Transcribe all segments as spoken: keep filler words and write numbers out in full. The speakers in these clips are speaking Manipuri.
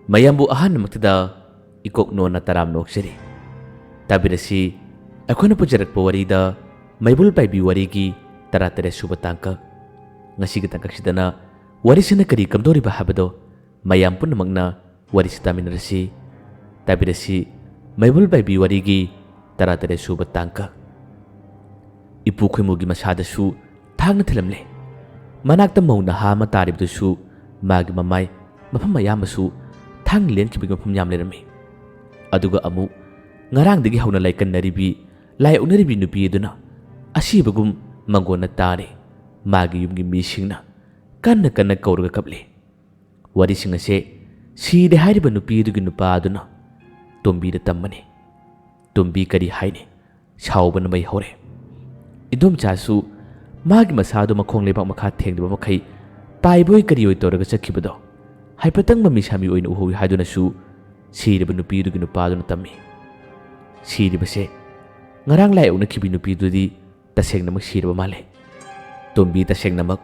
ꯃꯌꯥꯝꯕꯨ ꯑꯍꯥꯟꯕꯃꯛꯇꯗ ꯏꯀꯣꯛ ꯅꯣꯟꯅ ꯇꯔꯥꯝ ꯅꯣꯛꯆꯔꯤ꯫ ꯇꯥꯕꯤꯔꯁꯤ, ꯑꯩꯈꯣꯏꯅ ꯄꯨꯖꯔꯛꯄ ꯋꯥꯔꯤꯗ ꯃꯩꯕꯨꯜ ꯄꯥꯏꯕꯤ ꯋꯥꯔꯤꯒꯤ ꯇꯔꯥꯇꯔꯦꯠ ꯁꯨꯕ ꯇꯥꯡꯀꯛ꯫ ꯉꯁꯤꯒꯤ ꯇꯥꯡꯀꯛꯁꯤꯗꯅ ꯋꯥꯔꯤꯁꯤꯅ ꯀꯔꯤ ꯀꯝꯗꯧꯔꯤꯕ ꯍꯥꯏꯕꯗꯣ ꯃꯌꯥꯝ ꯄꯨꯝꯅꯃꯛꯅ ꯋꯥꯔꯤꯁꯤ ꯇꯥꯃꯤꯟꯅꯔꯁꯤ꯫ ꯇꯥꯕꯤꯔꯁꯤ, ꯃꯩꯕꯨꯜ ꯄꯥꯏꯕꯤ ꯋꯥꯔꯤꯒꯤ ꯇꯔꯥꯇꯔꯦꯠ ꯁꯨꯕ ꯇꯥꯡꯀꯛ꯫ ꯏꯄꯨ ꯈꯣꯏꯃꯨꯒꯤ ꯃꯁꯥꯗꯁꯨ ꯊꯥꯡꯅ ꯊꯤꯜꯂꯝꯂꯦ꯫ ꯃꯅꯥꯛꯇ ꯃꯧ ꯅꯍꯥ ꯑꯃ ꯇꯥꯔꯤꯕꯗꯨꯁꯨ ꯃꯥꯒꯤ ꯃꯃꯥꯏ ꯃꯐꯝ ꯑꯌꯥꯝꯕꯁꯨ ꯊꯥꯡꯅ ꯂꯦꯟꯈꯤꯕꯒꯤ ꯃꯐꯝ ꯌꯥꯝ ꯂꯩꯔꯝꯃꯤ꯫ ꯑꯗꯨꯒ ꯑꯃꯨꯛ ꯉꯔꯥꯡꯗꯒꯤ ꯍꯧꯅ ꯂꯥꯏꯀꯟꯅꯔꯤꯕꯤ, ꯂꯥꯏ ꯑꯣꯛꯅꯔꯤꯕꯤ ꯅꯨꯄꯤ ꯑꯗꯨꯅ ꯑꯁꯤꯕꯒꯨꯝ ꯃꯪꯒꯣꯟꯅ ꯇꯥꯔꯤ꯫ ꯃꯥꯒꯤ ꯌꯨꯝꯒꯤ ꯃꯤꯁꯤꯡꯅ ꯀꯟꯅ ꯀꯟꯅ ꯀꯧꯔꯒ ꯀꯞꯂꯤ꯫ ꯋꯥꯔꯤꯁꯤꯡ ꯑꯁꯦ ꯁꯤꯔꯦ ꯍꯥꯏꯔꯤꯕ ꯅꯨꯄꯤ ꯑꯗꯨꯒꯤ ꯅꯨꯄꯥ ꯑꯗꯨꯅ ꯇꯣꯝꯕꯤꯗ ꯇꯝꯕꯅꯤ꯫ ꯇꯣꯝꯕꯤ ꯀꯔꯤ ꯍꯥꯏꯅꯤ? ꯁꯥꯎꯕꯅ ꯃꯩ ꯍꯧꯔꯦ꯫ ꯏꯗꯣꯝꯆꯥꯁꯨ ꯃꯥꯒꯤ ꯃꯁꯥꯗꯨ ꯃꯈꯣꯡ ꯂꯩꯕꯥꯛ ꯃꯈꯥ ꯊꯦꯡꯗꯕ ꯃꯈꯩ ꯄꯥꯏꯕꯣꯏ ꯀꯔꯤꯑꯣꯏ ꯇꯧꯔꯒ ꯆꯠꯈꯤꯕꯗꯣ ꯍꯥꯏꯐꯦꯠꯇꯪ ꯃꯃꯤ ꯁꯥꯃꯤ ꯑꯣꯏꯅ ꯎꯍꯧꯏ ꯍꯥꯏꯗꯨꯅꯁꯨ ꯁꯤꯔꯤꯕ ꯅꯨꯄꯤꯗꯨꯒꯤ ꯅꯨꯄꯥꯗꯨꯅ ꯇꯝꯃꯤ꯫ ꯁꯤꯔꯤꯕꯁꯦ ꯉꯔꯥꯡ ꯂꯥꯏ ꯑꯣꯛꯅꯈꯤꯕꯤ ꯅꯨꯄꯤꯗꯨꯗꯤ ꯇꯁꯦꯡꯅꯃꯛ ꯁꯤꯔꯕ ꯃꯥꯜꯂꯦ꯫ ꯇꯣꯝꯕꯤ ꯇꯁꯦꯡꯅꯃꯛ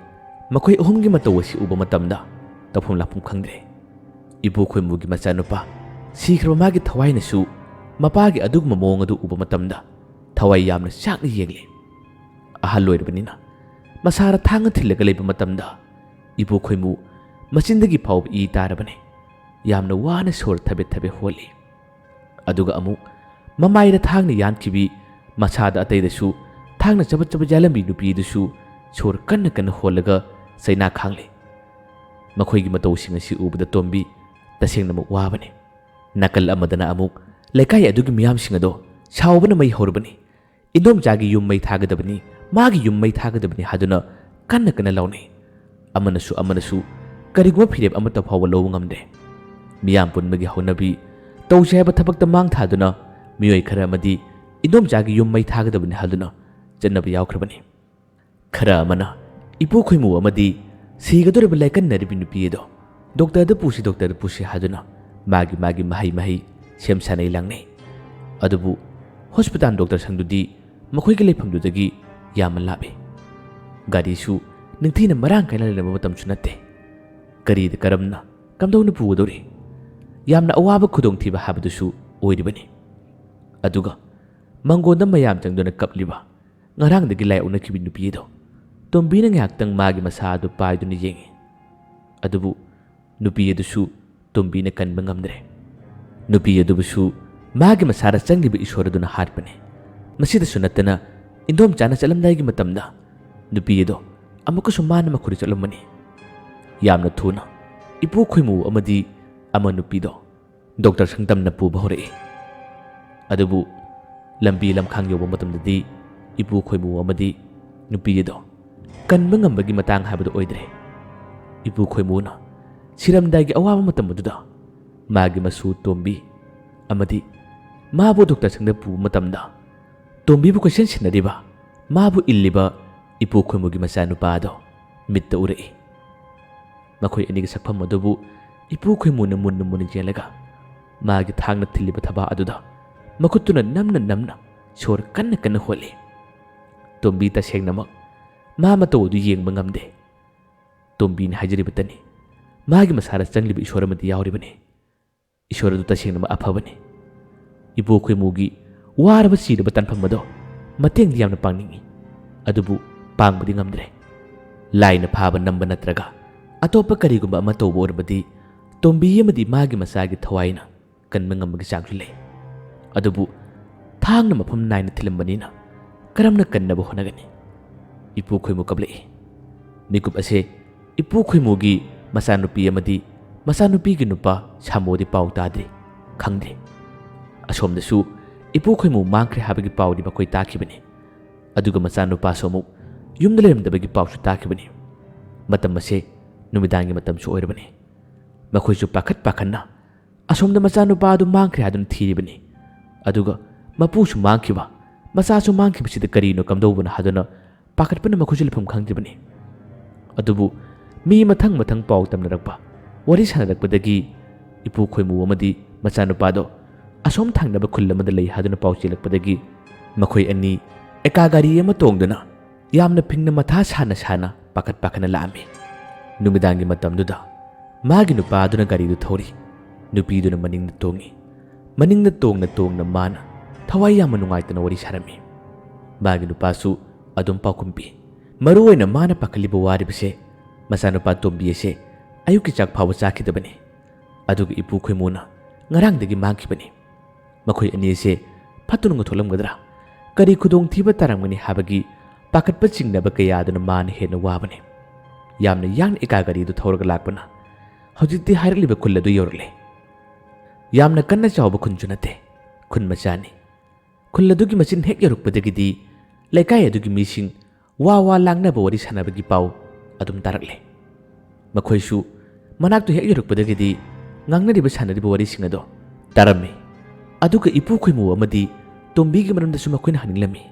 ꯃꯈꯣꯏ ꯑꯍꯨꯝꯒꯤ ꯃꯇꯧ ꯑꯁꯤ ꯎꯕ ꯃꯇꯝꯗ ꯇꯧꯐꯝ ꯂꯥꯛꯐꯝ ꯈꯪꯗ꯭ꯔꯦ꯫ ꯏꯕꯣ ꯈꯣꯏꯃꯨꯒꯤ ꯃꯆꯥꯅꯨꯄꯥ ꯁꯤꯈ꯭ꯔꯕ ꯃꯥꯒꯤ ꯊꯋꯥꯏꯅꯁꯨ ꯃꯄꯥꯒꯤ ꯑꯗꯨꯒꯨꯝꯕ ꯃꯑꯣꯡ ꯑꯗꯨ ꯎꯕ ꯃꯇꯝꯗ ꯊꯋꯥꯏ ꯌꯥꯝꯅ ꯆꯥꯛꯅ ꯌꯦꯡꯂꯤ꯫ ꯑꯍꯜ ꯑꯣꯏꯔꯕꯅꯤꯅ ꯃꯁꯥꯗ ꯊꯥꯡꯅ ꯊꯤꯜꯂꯒ ꯂꯩꯕ ꯃꯇꯝꯗ ꯏꯕꯣ ꯈꯣꯏꯃꯨ ꯃꯆꯤꯟꯗꯒꯤ ꯐꯥꯎꯕ ꯏ ꯇꯥꯔꯕꯅꯤ꯫ ꯌꯥꯝꯅ ꯋꯥꯅ ꯁꯣꯔ ꯊꯕꯦꯠ ꯊꯕꯦꯠ ꯍꯣꯜꯂꯤ꯫ ꯑꯗꯨꯒ ꯑꯃꯨꯛ ꯃꯃꯥꯏꯗ ꯊꯥꯡꯅ ꯌꯥꯟꯈꯤꯕꯤ, ꯃꯁꯥꯗ ꯑꯇꯩꯗꯁꯨ ꯊꯥꯡꯅ ꯆꯕꯠ ꯆꯕꯠ ꯌꯥꯜꯂꯝꯕꯤ ꯅꯨꯄꯤꯗꯨꯁꯨ ꯁꯣꯔ ꯀꯟꯅ ꯀꯟꯅ ꯍꯣꯜꯂꯒ ꯆꯩꯅꯥ ꯈꯥꯡꯂꯤ꯫ ꯃꯈꯣꯏꯒꯤ ꯃꯇꯧꯁꯤꯡ ꯑꯁꯤ ꯎꯕꯗ ꯇꯣꯝꯕꯤ ꯇꯁꯦꯡꯅꯃꯛ ꯋꯥꯕꯅꯤ꯫ ꯅꯥꯀꯜ ꯑꯃꯗꯅ ꯑꯃꯨꯛ ꯂꯩꯀꯥꯏ ꯑꯗꯨꯒꯤ ꯃꯤꯌꯥꯝꯁꯤꯡ ꯑꯗꯣ ꯁꯥꯎꯕꯅ ꯃꯩ ꯍꯧꯔꯕꯅꯤ꯫ ꯏꯟꯗꯣꯝꯆꯥꯒꯤ ꯌꯨꯝ ꯃꯩ ꯊꯥꯒꯗꯕꯅꯤ, ꯃꯥꯒꯤ ꯌꯨꯝ ꯃꯩ ꯊꯥꯒꯗꯕꯅꯤ ꯍꯥꯏꯗꯨꯅ ꯀꯟꯅ ꯀꯟꯅ ꯂꯥꯎꯅꯩ꯫ ꯑꯃꯅꯁꯨ ꯑꯃꯅꯁꯨ ꯀꯔꯤꯒꯨꯝꯕ ꯐꯤꯔꯦꯞ ꯑꯃꯠꯇ ꯐꯥꯎꯕ ꯂꯧꯕ ꯉꯝꯗ꯭ꯔꯦ꯫ ꯃꯤꯌꯥꯝ ꯄꯨꯟꯕꯒꯤ ꯍꯧꯅꯕꯤ, ꯇꯧꯁꯦ ꯍꯥꯏꯕ ꯊꯕꯛꯇ ꯃꯥꯡ ꯊꯥꯗꯨꯅ ꯃꯤꯑꯣꯏ ꯈꯔ ꯑꯃꯗꯤ ꯏꯟꯗꯣꯝꯆꯥꯒꯤ ꯌꯨꯝ ꯃꯩ ꯊꯥꯒꯗꯕꯅꯤ ꯍꯥꯏꯗꯨꯅ ꯆꯠꯅꯕ ꯌꯥꯎꯈ꯭ꯔꯕꯅꯤ꯫ ꯈꯔ ꯑꯃꯅ ꯏꯄꯨ ꯈꯣꯏꯃꯨ ꯑꯃꯗꯤ ꯁꯤꯒꯗꯧꯔꯤꯕ ꯂꯥꯏꯀꯟꯅꯔꯤꯕꯤ ꯅꯨꯄꯤ ꯑꯗꯣ ꯗꯣꯛꯇꯔꯗ ꯄꯨꯁꯤ, ꯗꯣꯛꯇꯔꯗ ꯄꯨꯁꯤ ꯍꯥꯏꯗꯨꯅ ꯃꯥꯒꯤ ꯃꯥꯒꯤ ꯃꯍꯩ ꯃꯍꯩ ꯁꯦꯝ ꯁꯥꯅꯩ ꯂꯥꯡꯅꯩ꯫ ꯑꯗꯨꯕꯨ ꯍꯣꯁꯄꯤꯇꯥꯜ ꯗꯣꯛꯇꯔ ꯁꯪꯗꯨꯗꯤ ꯃꯈꯣꯏꯒꯤ ꯂꯩꯐꯝꯗꯨꯗꯒꯤ ꯌꯥꯝꯅ ꯂꯥꯞꯏ꯫ ꯒꯥꯔꯤꯁꯨ ꯅꯤꯡꯊꯤꯅ ꯃꯔꯥꯡ ꯀꯥꯏꯅ ꯂꯩꯔꯝꯕ ꯃꯇꯝꯁꯨ ꯅꯠꯇꯦ꯫ ꯀꯔꯤꯗ ꯀꯔꯝꯅ ꯀꯝꯗꯧꯅ ꯄꯨꯒꯗꯧꯔꯤ? ꯌꯥꯝꯅ ꯑꯋꯥꯕ ꯈꯨꯗꯣꯡꯊꯤꯕ ꯍꯥꯏꯕꯗꯨꯁꯨ ꯑꯣꯏꯔꯤꯕꯅꯤ꯫ ꯑꯗꯨꯒ ꯃꯪꯒꯣꯟꯗ ꯃꯌꯥꯝ ꯆꯪꯗꯨꯅ ꯀꯞꯂꯤꯕ ꯉꯔꯥꯡꯗꯒꯤ ꯂꯥꯏ ꯑꯣꯛꯅꯈꯤꯕꯤ ꯅꯨꯄꯤ ꯑꯗꯣ ꯇꯣꯝꯕꯤꯅ ꯉꯥꯏꯍꯥꯛꯇꯪ ꯃꯥꯒꯤ ꯃꯁꯥ ꯑꯗꯨ ꯄꯥꯏꯗꯨꯅ ꯌꯦꯡꯉꯤ꯫ ꯑꯗꯨꯕꯨ ꯅꯨꯄꯤ ꯑꯗꯨꯁꯨ ꯇꯣꯝꯕꯤꯅ ꯀꯟꯕ ꯉꯝꯗ꯭ꯔꯦ꯫ ꯅꯨꯄꯤ ꯑꯗꯨꯕꯨꯁꯨ ꯃꯥꯒꯤ ꯃꯁꯥꯗ ꯆꯪꯂꯤꯕ ꯏꯁꯣꯔ ꯑꯗꯨꯅ ꯍꯥꯠꯄꯅꯤ꯫ ꯃꯁꯤꯗꯁꯨ ꯅꯠꯇꯅ ꯏꯟꯗꯣꯝꯆꯥꯅ ꯆꯠꯂꯝꯗꯥꯏꯒꯤ ꯃꯇꯝꯗ ꯅꯨꯄꯤ ꯑꯗꯣ ꯑꯃꯨꯛꯀꯁꯨ ꯃꯥꯅ ꯃꯈꯨꯗ ꯆꯠꯂꯝꯕꯅꯤ꯫ ꯌꯥꯝꯅ ꯊꯨꯅ ꯏꯄꯨ ꯈꯣꯏꯃꯨ ꯑꯃꯗꯤ ꯑꯃ ꯅꯨꯄꯤꯗꯣ ꯗꯣꯛꯇꯔ ꯁꯪꯇꯝꯅ ꯄꯨꯕ ꯍꯧꯔꯛꯏ꯫ ꯑꯗꯨꯕꯨ ꯂꯝꯕꯤ ꯂꯝꯈꯥꯡ ꯌꯧꯕ ꯃꯇꯝꯗꯗꯤ ꯏꯄꯨ ꯈꯣꯏꯃꯨ ꯑꯃꯗꯤ ꯅꯨꯄꯤ ꯑꯗꯣ ꯀꯟꯕ ꯉꯝꯕꯒꯤ ꯃꯇꯥꯡ ꯍꯥꯏꯕꯗꯨ ꯑꯣꯏꯗ꯭ꯔꯦ꯫ ꯏꯄꯨ ꯈꯣꯏꯃꯨꯅ ꯁꯤꯔꯝꯗꯥꯏꯒꯤ ꯑꯋꯥꯕ ꯃꯇꯝ ꯑꯗꯨꯗ ꯃꯥꯒꯤ ꯃꯁꯨ ꯇꯣꯝꯕꯤ ꯑꯃꯗꯤ ꯃꯥꯕꯨ ꯗꯣꯛꯇꯔ ꯁꯪꯗ ꯄꯨꯕ ꯃꯇꯝꯗ ꯇꯣꯝꯕꯤꯕꯨ ꯀꯣꯏꯁꯦꯟ ꯁꯦꯟꯅꯔꯤꯕ, ꯃꯥꯕꯨ ꯏꯜꯂꯤꯕ ꯏꯄꯨ ꯈꯣꯏꯃꯨꯒꯤ ꯃꯆꯥꯅꯨꯄꯥ ꯑꯗꯣ ꯃꯤꯠꯇ ꯎꯔꯛꯏ꯫ ꯃꯈꯣꯏ ꯑꯅꯤꯒꯤ ꯁꯛꯐꯝ ꯑꯗꯨꯕꯨ ꯏꯄꯨ ꯈꯣꯏꯃꯨꯅ ꯃꯨꯟꯅ ꯃꯨꯟꯅ ꯌꯦꯡꯂꯒ ꯃꯥꯒꯤ ꯊꯥꯡꯅ ꯊꯤꯜꯂꯤꯕ ꯊꯕꯥꯛ ꯑꯗꯨꯗ ꯃꯈꯨꯠꯇꯨꯅ ꯅꯝꯅ ꯅꯝꯅ ꯁꯣꯔ ꯀꯟꯅ ꯀꯟꯅ ꯍꯣꯜꯂꯤ꯫ ꯇꯣꯝꯕꯤ ꯇꯁꯦꯡꯅꯃꯛ ꯃꯥ ꯃꯇꯧ ꯑꯗꯨ ꯌꯦꯡꯕ ꯉꯝꯗꯦ꯫ ꯇꯣꯝꯕꯤꯅ ꯍꯥꯏꯖꯔꯤꯕꯇꯅꯤ, ꯃꯥꯒꯤ ꯃꯁꯥꯗ ꯆꯪꯂꯤꯕ ꯏꯁꯣꯔ ꯑꯃꯗꯤ ꯌꯥꯎꯔꯤꯕꯅꯤ꯫ ꯏꯁꯣꯔ ꯑꯗꯨ ꯇꯁꯦꯡꯅꯃꯛ ꯑꯐꯕꯅꯤ꯫ ꯏꯄꯨ ꯈꯣꯏꯃꯨꯒꯤ ꯋꯥꯔꯕ ꯁꯤꯔꯕ ꯇꯥꯟꯐꯝ ꯑꯗꯣ ꯃꯇꯦꯡꯗꯤ ꯌꯥꯝꯅ ꯄꯥꯡꯅꯤꯡꯏ, ꯑꯗꯨꯕꯨ ꯄꯥꯡꯕꯗꯤ ꯉꯝꯗ꯭ꯔꯦ꯫ ꯂꯥꯏꯅ ꯐꯥꯕ ꯅꯝꯕ ꯅꯠꯇ꯭ꯔꯒ ꯑꯇꯣꯞꯄ ꯀꯔꯤꯒꯨꯝꯕ ꯑꯃ ꯇꯧꯕ ꯑꯣꯏꯔꯕꯗꯤ ꯇꯣꯝꯕꯤ ꯑꯃꯗꯤ ꯃꯥꯒꯤ ꯃꯆꯥꯒꯤ ꯊꯋꯥꯏꯅ ꯀꯟꯕ ꯉꯝꯕꯒꯤ ꯆꯥꯡꯁꯨ ꯂꯩ꯫ ꯑꯗꯨꯕꯨ ꯊꯥꯡꯅ ꯃꯐꯝ ꯅꯥꯏꯅ ꯊꯤꯜꯂꯝꯕꯅꯤꯅ ꯀꯔꯝꯅ ꯀꯟꯅꯕ ꯍꯣꯠꯅꯒꯅꯤ? ꯏꯄꯨ ꯈꯣꯏꯃꯨ ꯀꯞꯂꯛꯏ꯫ ꯃꯤꯀꯨꯞ ꯑꯁꯦ ꯏꯄꯨ ꯈꯣꯏꯃꯨꯒꯤ ꯃꯆꯥꯅꯨꯄꯤ ꯑꯃꯗꯤ ꯃꯆꯥꯅꯨꯄꯤꯒꯤ ꯅꯨꯄꯥ ꯁꯥꯃꯣꯗꯤ ꯄꯥꯎ ꯇꯥꯗ꯭ꯔꯤ, ꯈꯪꯗ꯭ꯔꯤ꯫ ꯑꯁꯣꯝꯗꯁꯨ ꯏꯄꯨ ꯈꯣꯏꯃꯨ ꯃꯥꯡꯈ꯭ꯔꯦ ꯍꯥꯏꯕꯒꯤ ꯄꯥꯎꯗꯤ ꯃꯈꯣꯏ ꯇꯥꯈꯤꯕꯅꯤ꯫ ꯑꯗꯨꯒ ꯃꯆꯥꯅꯨꯄꯥꯁꯨ ꯑꯃꯨꯛ ꯌꯨꯝꯗ ꯂꯩꯔꯝꯗꯕꯒꯤ ꯄꯥꯎꯁꯨ ꯇꯥꯈꯤꯕꯅꯤ꯫ ꯃꯇꯝ ꯑꯁꯦ ꯅꯨꯃꯤꯗꯥꯡꯒꯤ ꯃꯇꯝꯁꯨ ꯑꯣꯏꯔꯕꯅꯤ꯫ ꯃꯈꯣꯏꯁꯨ ꯄꯥꯈꯠ ꯄꯥꯈꯠꯅ ꯑꯁꯣꯝꯗ ꯃꯆꯥꯅꯨꯄꯥ ꯑꯗꯨ ꯃꯥꯡꯈ꯭ꯔꯦ ꯍꯥꯏꯗꯨꯅ ꯊꯤꯔꯤꯕꯅꯤ꯫ ꯑꯗꯨꯒ ꯃꯄꯨꯁꯨ ꯃꯥꯡꯈꯤꯕ, ꯃꯆꯥꯁꯨ ꯃꯥꯡꯈꯤꯕꯁꯤꯗ ꯀꯔꯤꯅꯣ ꯀꯝꯗꯧꯕꯅꯣ ꯍꯥꯏꯗꯨꯅ ꯄꯥꯈꯠꯄꯅ ꯃꯈꯣꯏꯁꯨ ꯂꯩꯐꯝ ꯈꯪꯗ꯭ꯔꯤꯕꯅꯤ꯫ ꯑꯗꯨꯕꯨ ꯃꯤ ꯃꯊꯪ ꯃꯊꯪ ꯄꯥꯎ ꯇꯝꯅꯔꯛꯄ, ꯋꯥꯔꯤ ꯁꯥꯟꯅꯔꯛꯄꯗꯒꯤ ꯏꯄꯨ ꯈꯣꯏꯃꯨ ꯑꯃꯗꯤ ꯃꯆꯥꯅꯨꯄꯥꯗꯣ ꯑꯁꯣꯝ ꯊꯪꯅꯕ ꯈꯨꯜ ꯑꯃꯗ ꯂꯩ ꯍꯥꯏꯗꯨꯅ ꯄꯥꯎ ꯆꯦꯜꯂꯛꯄꯗꯒꯤ ꯃꯈꯣꯏ ꯑꯅꯤ ꯑꯦꯀꯥ ꯒꯥꯔꯤ ꯑꯃ ꯇꯣꯡꯗꯨꯅ ꯌꯥꯝꯅ ꯐꯤꯡꯅ ꯃꯊꯥ ꯁꯥꯅ ꯁꯥꯅ ꯄꯥꯈꯠ ꯄꯥꯈꯠꯅ ꯂꯥꯛꯑꯝꯃꯤ꯫ ꯅꯨꯃꯤꯗꯥꯡꯒꯤ ꯃꯇꯝꯗꯨꯗ ꯃꯥꯒꯤ ꯅꯨꯄꯥ ꯑꯗꯨꯅ ꯒꯥꯔꯤꯗꯨ ꯊꯧꯔꯤ꯫ ꯅꯨꯄꯤꯗꯨꯅ ꯃꯅꯤꯡꯗ ꯇꯣꯡꯉꯤ꯫ ꯃꯅꯤꯡꯗ ꯇꯣꯡꯅ ꯇꯣꯡꯅ ꯃꯥꯅ ꯊꯋꯥꯏ ꯌꯥꯝꯅ ꯅꯨꯡꯉꯥꯏꯇꯅ ꯋꯥꯔꯤ ꯁꯥꯔꯝꯃꯤ꯫ ꯃꯥꯒꯤ ꯅꯨꯄꯥꯁꯨ ꯑꯗꯨꯝ ꯄꯥꯎꯈꯨꯝ ꯄꯤ꯫ ꯃꯔꯨꯑꯣꯏꯅ ꯃꯥꯅ ꯄꯥꯈꯠꯂꯤꯕ ꯋꯥꯔꯤꯕꯁꯦ, ꯃꯆꯥꯅꯨꯄꯥ ꯇꯣꯝꯕꯤ ꯑꯁꯦ ꯑꯌꯨꯛꯀꯤ ꯆꯥꯛ ꯐꯥꯎꯕ ꯆꯥꯈꯤꯗꯕꯅꯤ꯫ ꯑꯗꯨꯒ ꯏꯄꯨ ꯈꯣꯏꯃꯨꯅ ꯉꯔꯥꯡꯗꯒꯤ ꯃꯥꯡꯈꯤꯕꯅꯤ꯫ ꯃꯈꯣꯏ ꯑꯅꯤ ꯑꯁꯦ ꯐꯠꯇꯅꯨꯡꯗ ꯊꯣꯛꯂꯝꯒꯗ꯭ꯔꯥ, ꯀꯔꯤ ꯈꯨꯗꯣꯡꯊꯤꯕ ꯇꯥꯔꯝꯒꯅꯤ ꯍꯥꯏꯕꯒꯤ ꯄꯥꯈꯠꯄ ꯆꯤꯡꯅꯕ ꯀꯌꯥꯗꯨꯅ ꯃꯥꯅ ꯍꯦꯟꯅ ꯋꯥꯕꯅꯤ꯫ ꯌꯥꯝꯅ ꯌꯥꯡꯅ ꯏꯀꯥ ꯒꯥꯔꯤꯗꯨ ꯊꯧꯔꯒ ꯂꯥꯛꯄꯅ ꯍꯧꯖꯤꯛꯇꯤ ꯍꯥꯏꯔꯛꯂꯤꯕ ꯈꯨꯜ ꯑꯗꯨ ꯌꯧꯔꯛꯂꯦ꯫ ꯌꯥꯝꯅ ꯀꯟꯅ ꯆꯥꯎꯕ ꯈꯨꯟꯁꯨ ꯅꯠꯇꯦ, ꯈꯨꯟ ꯃꯆꯥꯅꯤ꯫ ꯈꯨꯜ ꯑꯗꯨꯒꯤ ꯃꯆꯤꯟ ꯍꯦꯛ ꯌꯧꯔꯛꯄꯗꯒꯤꯗꯤ ꯂꯩꯀꯥꯏ ꯑꯗꯨꯒꯤ ꯃꯤꯁꯤꯡ ꯋꯥ ꯋꯥ ꯂꯥꯡꯅꯕ, ꯋꯥꯔꯤ ꯁꯥꯟꯅꯕꯒꯤ ꯄꯥꯎ ꯑꯗꯨꯝ ꯇꯥꯔꯛꯂꯦ꯫ ꯃꯈꯣꯏꯁꯨ ꯃꯅꯥꯛꯇꯨ ꯍꯦꯛ ꯌꯧꯔꯛꯄꯗꯒꯤꯗꯤ ꯉꯥꯡꯅꯔꯤꯕ ꯁꯥꯟꯅꯔꯤꯕ ꯋꯥꯔꯤꯁꯤꯡ ꯑꯗꯣ ꯇꯥꯔꯝꯃꯤ꯫ ꯑꯗꯨꯒ ꯏꯄꯨ ꯈꯣꯏꯃꯨ ꯑꯃꯗꯤ ꯇꯣꯝꯕꯤꯒꯤ ꯃꯔꯝꯗꯁꯨ ꯃꯈꯣꯏꯅ ꯍꯪꯅꯤꯡꯂꯝꯃꯤ꯫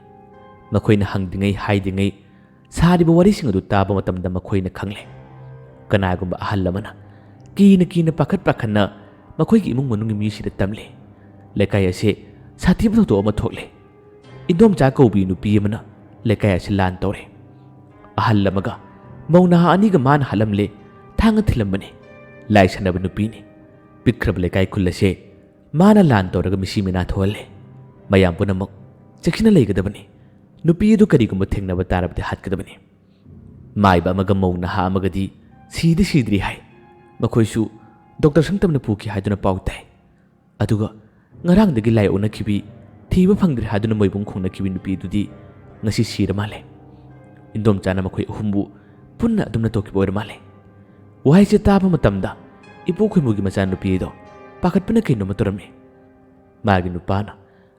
ꯃꯈꯣꯏꯅ ꯍꯪꯗ꯭ꯔꯤꯉꯩ ꯍꯥꯏꯗ꯭ꯔꯤꯉꯩ ꯁꯥꯔꯤꯕ ꯋꯥꯔꯤꯁꯤꯡ ꯑꯗꯨ ꯇꯥꯕ ꯃꯇꯝꯗ ꯃꯈꯣꯏꯅ ꯈꯪꯂꯦ꯫ ꯀꯅꯥꯒꯨꯝꯕ ꯑꯍꯜ ꯑꯃꯅ ꯀꯤꯅ ꯀꯤꯅ ꯄꯥꯈꯠ ꯄꯥꯈꯠꯅ ꯃꯈꯣꯏꯒꯤ ꯏꯃꯨꯡ ꯃꯅꯨꯡꯒꯤ ꯃꯤꯁꯤꯡꯗ ꯇꯝꯂꯤ꯫ ꯂꯩꯀꯥꯏ ꯑꯁꯦ ꯁꯥꯊꯤꯕ ꯊꯧꯗꯣꯛ ꯑꯃ ꯊꯣꯛꯂꯦ꯫ ꯏꯟꯗꯣꯝꯆꯥ ꯀꯧꯕꯤ ꯅꯨꯄꯤ ꯑꯃꯅ ꯂꯩꯀꯥꯏ ꯑꯁꯤ ꯂꯥꯟ ꯇꯧꯔꯦ꯫ ꯑꯍꯜ ꯑꯃꯒ ꯃꯧ ꯅꯍꯥ ꯑꯅꯤꯒ ꯃꯥꯅ ꯍꯥꯠꯂꯝꯂꯦ, ꯊꯥꯡꯅ ꯊꯤꯜꯂꯝꯕꯅꯤ꯫ ꯂꯥꯏ ꯁꯥꯟꯅꯕ ꯅꯨꯄꯤꯅꯤ꯫ ꯄꯤꯛꯈ꯭ꯔꯕ ꯂꯩꯀꯥꯏ ꯈꯨꯜ ꯑꯁꯦ ꯃꯥꯅ ꯂꯥꯟ ꯇꯧꯔꯒ ꯃꯤꯁꯤ ꯃꯤꯅꯥ ꯊꯣꯛꯍꯜꯂꯦ꯫ ꯃꯌꯥꯝ ꯄꯨꯝꯅꯃꯛ ꯆꯦꯛꯁꯤꯟꯅ ꯂꯩꯒꯗꯕꯅꯤ꯫ ꯅꯨꯄꯤ ꯑꯗꯨ ꯀꯔꯤꯒꯨꯝꯕ ꯊꯦꯡꯅꯕ ꯇꯥꯔꯕꯗꯤ ꯍꯥꯠꯀꯗꯕꯅꯤ꯫ ꯃꯥꯏꯕ ꯑꯃꯒ ꯃꯧ ꯅꯍꯥ ꯑꯃꯒꯗꯤ ꯁꯤꯗꯤ ꯁꯤꯗ꯭ꯔꯤ ꯍꯥꯏ꯫ ꯃꯈꯣꯏꯁꯨ ꯗꯣꯛꯇꯔ ꯁꯪꯇꯝꯅ ꯄꯨꯈꯤ ꯍꯥꯏꯗꯨꯅ ꯄꯥꯎ ꯇꯥꯏ꯫ ꯑꯗꯨꯒ ꯉꯔꯥꯡꯗꯒꯤ ꯂꯥꯏ ꯑꯣꯛꯅꯈꯤꯕꯤ, ꯊꯤꯕ ꯐꯪꯗ꯭ꯔꯦ ꯍꯥꯏꯗꯨꯅ ꯃꯣꯏꯕꯨꯡ ꯈꯣꯡꯅꯈꯤꯕꯤ ꯅꯨꯄꯤ ꯑꯗꯨꯗꯤ ꯉꯁꯤ ꯁꯤꯔ ꯃꯥꯜꯂꯦ꯫ ꯏꯟꯗꯣꯝꯆꯥꯅ ꯃꯈꯣꯏ ꯑꯍꯨꯝꯕꯨ ꯄꯨꯟꯅ ꯑꯗꯨꯝꯅ ꯇꯣꯛꯈꯤꯕ ꯑꯣꯏꯔ ꯃꯥꯜꯂꯦ꯫ ꯋꯥꯍꯩꯁꯦ ꯇꯥꯕ ꯃꯇꯝꯗ ꯏꯄꯨ ꯈꯣꯏꯃꯨꯒꯤ ꯃꯆꯥꯅꯨꯄꯤ ꯑꯗꯣ ꯄꯥꯈꯠꯄꯅ ꯀꯩꯅꯣꯝꯃ ꯇꯧꯔꯝꯃꯤ꯫ ꯃꯥꯒꯤ ꯅꯨꯄꯥꯅ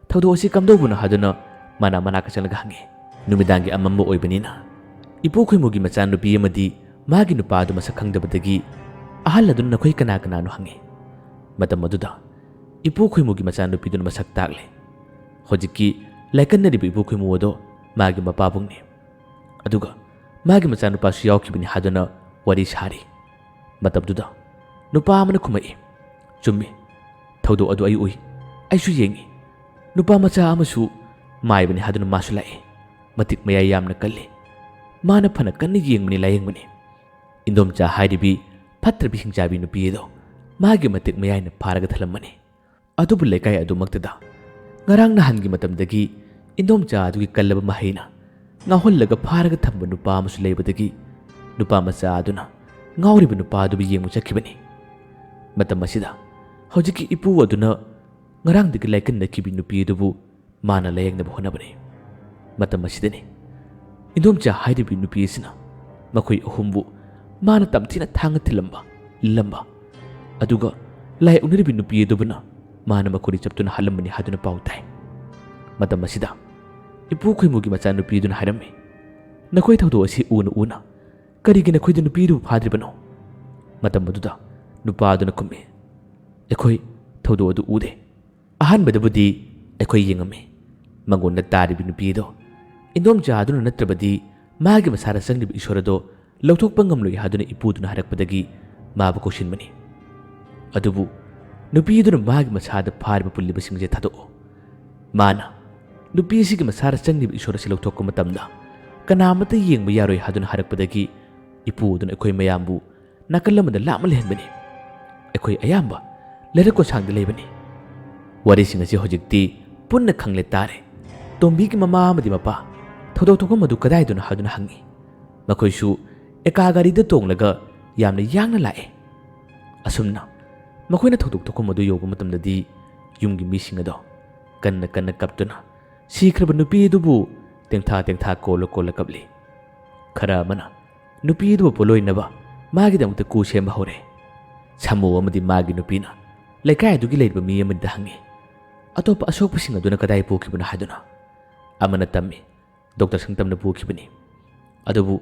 ꯊꯧꯗꯣꯛ ꯑꯁꯤ ꯀꯝꯗꯧꯕꯅꯣ ꯍꯥꯏꯗꯨꯅ ꯃꯅꯥ ꯃꯅꯥꯛꯇ ꯆꯪꯂꯒ ꯍꯪꯉꯤ꯫ ꯅꯨꯃꯤꯗꯥꯡꯒꯤ ꯑꯃꯝꯕ ꯑꯣꯏꯕꯅꯤꯅ ꯏꯄꯨ ꯈꯣꯏꯃꯨꯒꯤ ꯃꯆꯥꯅꯨꯄꯤ ꯑꯃꯗꯤ ꯃꯥꯒꯤ ꯅꯨꯄꯥ ꯑꯗꯨ ꯃꯁꯛ ꯈꯪꯗꯕꯗꯒꯤ ꯑꯍꯜ ꯑꯗꯨꯅ "ꯅꯈꯣꯏ ꯀꯅꯥ ꯀꯅꯥꯅꯣ?" ꯍꯪꯉꯤ꯫ ꯃꯇꯝ ꯑꯗꯨꯗ ꯏꯄꯨ ꯈꯣꯏꯃꯨꯒꯤ ꯃꯆꯥꯅꯨꯄꯤꯗꯨꯅ ꯃꯁꯛ ꯇꯥꯛꯂꯦ꯫ ꯍꯧꯖꯤꯛꯀꯤ ꯂꯥꯏꯀꯠꯅꯔꯤꯕ ꯏꯄꯨ ꯈꯣꯏꯃꯨ ꯑꯗꯣ ꯃꯥꯒꯤ ꯃꯄꯥꯕꯨꯡꯅꯤ꯫ ꯑꯗꯨꯒ ꯃꯥꯒꯤ ꯃꯆꯥꯅꯨꯄꯥꯁꯨ ꯌꯥꯎꯈꯤꯕꯅꯤ ꯍꯥꯏꯗꯨꯅ ꯋꯥꯔꯤ ꯁꯥꯔꯤ꯫ ꯃꯇꯝꯗꯨꯗ ꯅꯨꯄꯥ ꯑꯃꯅ ꯈꯨꯝꯃꯛꯏ, "ꯆꯨꯝꯃꯤ, ꯊꯧꯗꯣꯛ ꯑꯗꯨ ꯑꯩ ꯎꯏ, ꯑꯩꯁꯨ ꯌꯦꯡꯉꯤ꯫ ꯅꯨꯄꯥ ꯃꯆꯥ ꯑꯃꯁꯨ ꯃꯥꯏꯕꯅꯤ ꯍꯥꯏꯗꯨꯅ ꯃꯥꯁꯨ ꯂꯥꯛꯏ꯫ ꯃꯇꯤꯛ ꯃꯌꯥꯏ ꯌꯥꯝꯅ ꯀꯜꯂꯤ꯫ ꯃꯥꯅ ꯐꯅ ꯀꯟꯅ ꯌꯦꯡꯕꯅꯤ, ꯂꯥꯌꯦꯡꯕꯅꯤ꯫" ꯏꯟꯗꯣꯝꯆꯥ ꯍꯥꯏꯔꯤꯕꯤ ꯐꯠꯇ꯭ꯔꯕꯤ ꯍꯤꯡꯆꯥꯕꯤ ꯅꯨꯄꯤ ꯑꯗꯣ ꯃꯥꯒꯤ ꯃꯇꯤꯛ ꯃꯌꯥꯏꯅ ꯐꯥꯔꯒ ꯊꯜꯂꯝꯕꯅꯤ꯫ ꯑꯗꯨꯕꯨ ꯂꯩꯀꯥꯏ ꯑꯗꯨꯃꯛꯇꯗ ꯉꯔꯥꯡ ꯅꯍꯥꯟꯒꯤ ꯃꯇꯝꯗꯒꯤ ꯏꯟꯗꯣꯝꯆꯥ ꯑꯗꯨꯒꯤ ꯀꯜꯂꯕ ꯃꯍꯩꯅ ꯉꯥꯎꯍꯜꯂꯒ ꯐꯥꯔꯒ ꯊꯝꯕ ꯅꯨꯄꯥ ꯑꯃꯁꯨ ꯂꯩꯕꯗꯒꯤ ꯅꯨꯄꯥ ꯃꯆꯥ ꯑꯗꯨꯅ ꯉꯥꯎꯔꯤꯕ ꯅꯨꯄꯥ ꯑꯗꯨꯕꯨ ꯌꯦꯡꯕ ꯆꯠꯈꯤꯕꯅꯤ꯫ ꯃꯇꯝ ꯑꯁꯤꯗ ꯍꯧꯖꯤꯛꯀꯤ ꯏꯄꯨ ꯑꯗꯨꯅ ꯉꯔꯥꯡꯗꯒꯤ ꯂꯥꯏꯀꯟꯅꯈꯤꯕꯤ ꯅꯨꯄꯤ ꯑꯗꯨꯕꯨ ꯃꯥꯅ ꯂꯥꯌꯦꯡꯅꯕ ꯍꯣꯠꯅꯕꯅꯤ꯫ ꯃꯇꯝ ꯑꯁꯤꯗꯅꯤ ꯏꯟꯗꯣꯝꯆꯥ ꯍꯥꯏꯔꯤꯕꯤ ꯅꯨꯄꯤ ꯑꯁꯤꯅ ꯃꯈꯣꯏ ꯑꯍꯨꯝꯕꯨ ꯃꯥꯅ ꯇꯝꯊꯤꯅ ꯊꯥꯡꯅ ꯊꯤꯜꯂꯝꯕ, ꯏꯜꯂꯝꯕ, ꯑꯗꯨꯒ ꯂꯥꯏ ꯑꯣꯛꯅꯔꯤꯕꯤ ꯅꯨꯄꯤ ꯑꯗꯨꯕꯨꯅ ꯃꯥꯅ ꯃꯈꯣꯏꯗ ꯆꯞꯇꯨꯅ ꯍꯥꯠꯂꯝꯕꯅꯤ ꯍꯥꯏꯗꯨꯅ ꯄꯥꯎ ꯇꯥꯏ꯫ ꯃꯇꯝ ꯑꯁꯤꯗ ꯏꯄꯨ ꯈꯣꯏꯃꯨꯒꯤ ꯃꯆꯥꯅꯨꯄꯤ ꯑꯗꯨꯅ ꯍꯥꯏꯔꯝꯃꯤ, "ꯅꯈꯣꯏ ꯊꯧꯗꯣꯛ ꯑꯁꯤ ꯎꯅ ꯎꯅ ꯀꯔꯤꯒꯤ ꯅꯈꯣꯏꯗ ꯅꯨꯄꯤꯗꯨꯕꯨ ꯐꯥꯗ꯭ꯔꯤꯕꯅꯣ?" ꯃꯇꯝ ꯑꯗꯨꯗ ꯅꯨꯄꯥ ꯑꯗꯨꯅ ꯈꯨꯝꯃꯤ, "ꯑꯩꯈꯣꯏ ꯊꯧꯗꯣꯛ ꯑꯗꯨ ꯎꯗꯦ꯫ ꯑꯍꯥꯟꯕꯗꯕꯨꯗꯤ ꯑꯩꯈꯣꯏ ꯌꯦꯡꯉꯝꯃꯤ꯫ ꯃꯉꯣꯟꯗ ꯇꯥꯔꯤꯕ ꯅꯨꯄꯤ ꯑꯗꯣ ꯏꯟꯗꯣꯝꯆꯥ ꯑꯗꯨꯅ ꯅꯠꯇ꯭ꯔꯕꯗꯤ ꯃꯥꯒꯤ ꯃꯁꯥꯗ ꯆꯪꯂꯤꯕ ꯏꯁꯣꯔ ꯑꯗꯣ ꯂꯧꯊꯣꯛꯄ ꯉꯝꯂꯣꯏ ꯍꯥꯏꯗꯨꯅ ꯏꯄꯨꯗꯨꯅ ꯍꯥꯏꯔꯛꯄꯗꯒꯤ ꯃꯥꯕꯨ ꯀꯧꯁꯤꯟꯕꯅꯤ꯫ ꯑꯗꯨꯕꯨ ꯅꯨꯄꯤ ꯑꯗꯨꯅ ꯃꯥꯒꯤ ꯃꯁꯥꯗ ꯐꯥꯔꯤꯕ ꯄꯨꯜꯂꯤꯕꯁꯤꯡꯁꯦ ꯊꯥꯗꯣꯛꯑꯣ꯫ ꯃꯥꯅ ꯅꯨꯄꯤ ꯑꯁꯤꯒꯤ ꯃꯁꯥꯗ ꯆꯪꯂꯤꯕ ꯏꯁꯣꯔ ꯑꯁꯤ ꯂꯧꯊꯣꯛꯄ ꯃꯇꯝꯗ ꯀꯅꯥꯃꯠꯇ ꯌꯦꯡꯕ ꯌꯥꯔꯣꯏ" ꯍꯥꯏꯗꯨꯅ ꯍꯥꯏꯔꯛꯄꯗꯒꯤ ꯏꯄꯨ ꯑꯗꯨꯅ ꯑꯩꯈꯣꯏ ꯃꯌꯥꯝꯕꯨ ꯅꯥꯀꯜ ꯑꯃꯗ ꯂꯥꯞꯅ ꯂꯩꯍꯟꯕꯅꯤ꯫ ꯑꯩꯈꯣꯏ ꯑꯌꯥꯝꯕ ꯂꯩꯔꯛ ꯀꯣꯟꯁꯥꯡꯗ ꯂꯩꯕꯅꯤ꯫ ꯋꯥꯔꯤꯁꯤꯡ ꯑꯁꯤ ꯍꯧꯖꯤꯛꯇꯤ ꯄꯨꯟꯅ ꯈꯪꯂꯦ ꯇꯥꯔꯦ꯫ ꯇꯣꯝꯕꯤꯒꯤ ꯃꯃꯥ ꯑꯃꯗꯤ ꯃꯄꯥ ꯊꯧꯗꯣꯛ ꯊꯣꯛꯐꯝ ꯑꯗꯨ ꯀꯗꯥꯏꯗꯅꯣ ꯍꯥꯏꯗꯨꯅ ꯍꯪꯉꯤ꯫ ꯃꯈꯣꯏꯁꯨ ꯑꯦꯀꯥ ꯒꯥꯔꯤꯗ ꯇꯣꯡꯂꯒ ꯌꯥꯝꯅ ꯌꯥꯡꯅ ꯂꯥꯛꯑꯦ꯫ ꯑꯁꯨꯝꯅ ꯃꯈꯣꯏꯅ ꯊꯧꯗꯣꯛ ꯊꯣꯛꯐꯝ ꯑꯗꯨ ꯌꯧꯕ ꯃꯇꯝꯗꯗꯤ ꯌꯨꯝꯒꯤ ꯃꯤꯁꯤꯡ ꯑꯗꯣ ꯀꯟꯅ ꯀꯟꯅ ꯀꯞꯇꯨꯅ ꯁꯤꯈ꯭ꯔꯕ ꯅꯨꯄꯤ ꯑꯗꯨꯕꯨ ꯇꯦꯡꯊꯥ ꯇꯦꯡꯊꯥ ꯀꯣꯜꯂ ꯀꯣꯜꯂ ꯀꯞꯂꯤ꯫ ꯈꯔ ꯑꯃꯅ ꯅꯨꯄꯤ ꯑꯗꯨꯕꯨ ꯄꯣꯠꯂꯣꯏꯅꯕ ꯃꯥꯒꯤꯗꯃꯛꯇ ꯀꯨ ꯁꯦꯝꯕ ꯍꯧꯔꯦ꯫ ꯁꯥꯃꯨ ꯑꯃꯗꯤ ꯃꯥꯒꯤ ꯅꯨꯄꯤꯅ ꯂꯩꯀꯥꯏ ꯑꯗꯨꯒꯤ ꯂꯩꯔꯤꯕ ꯃꯤ ꯑꯃꯗ ꯍꯪꯉꯤ, "ꯑꯇꯣꯞꯄ ꯑꯁꯣꯛꯄꯁꯤꯡ ꯑꯗꯨꯅ ꯀꯗꯥꯏ ꯄꯨꯈꯤꯕꯅꯣ?" ꯍꯥꯏꯗꯨꯅ꯫ ꯑꯃꯅ ꯇꯝꯃꯤ, "ꯗꯣꯛꯇꯔ ꯁꯪꯇꯝꯅ ꯄꯨꯈꯤꯕꯅꯤ꯫ ꯑꯗꯨꯕꯨ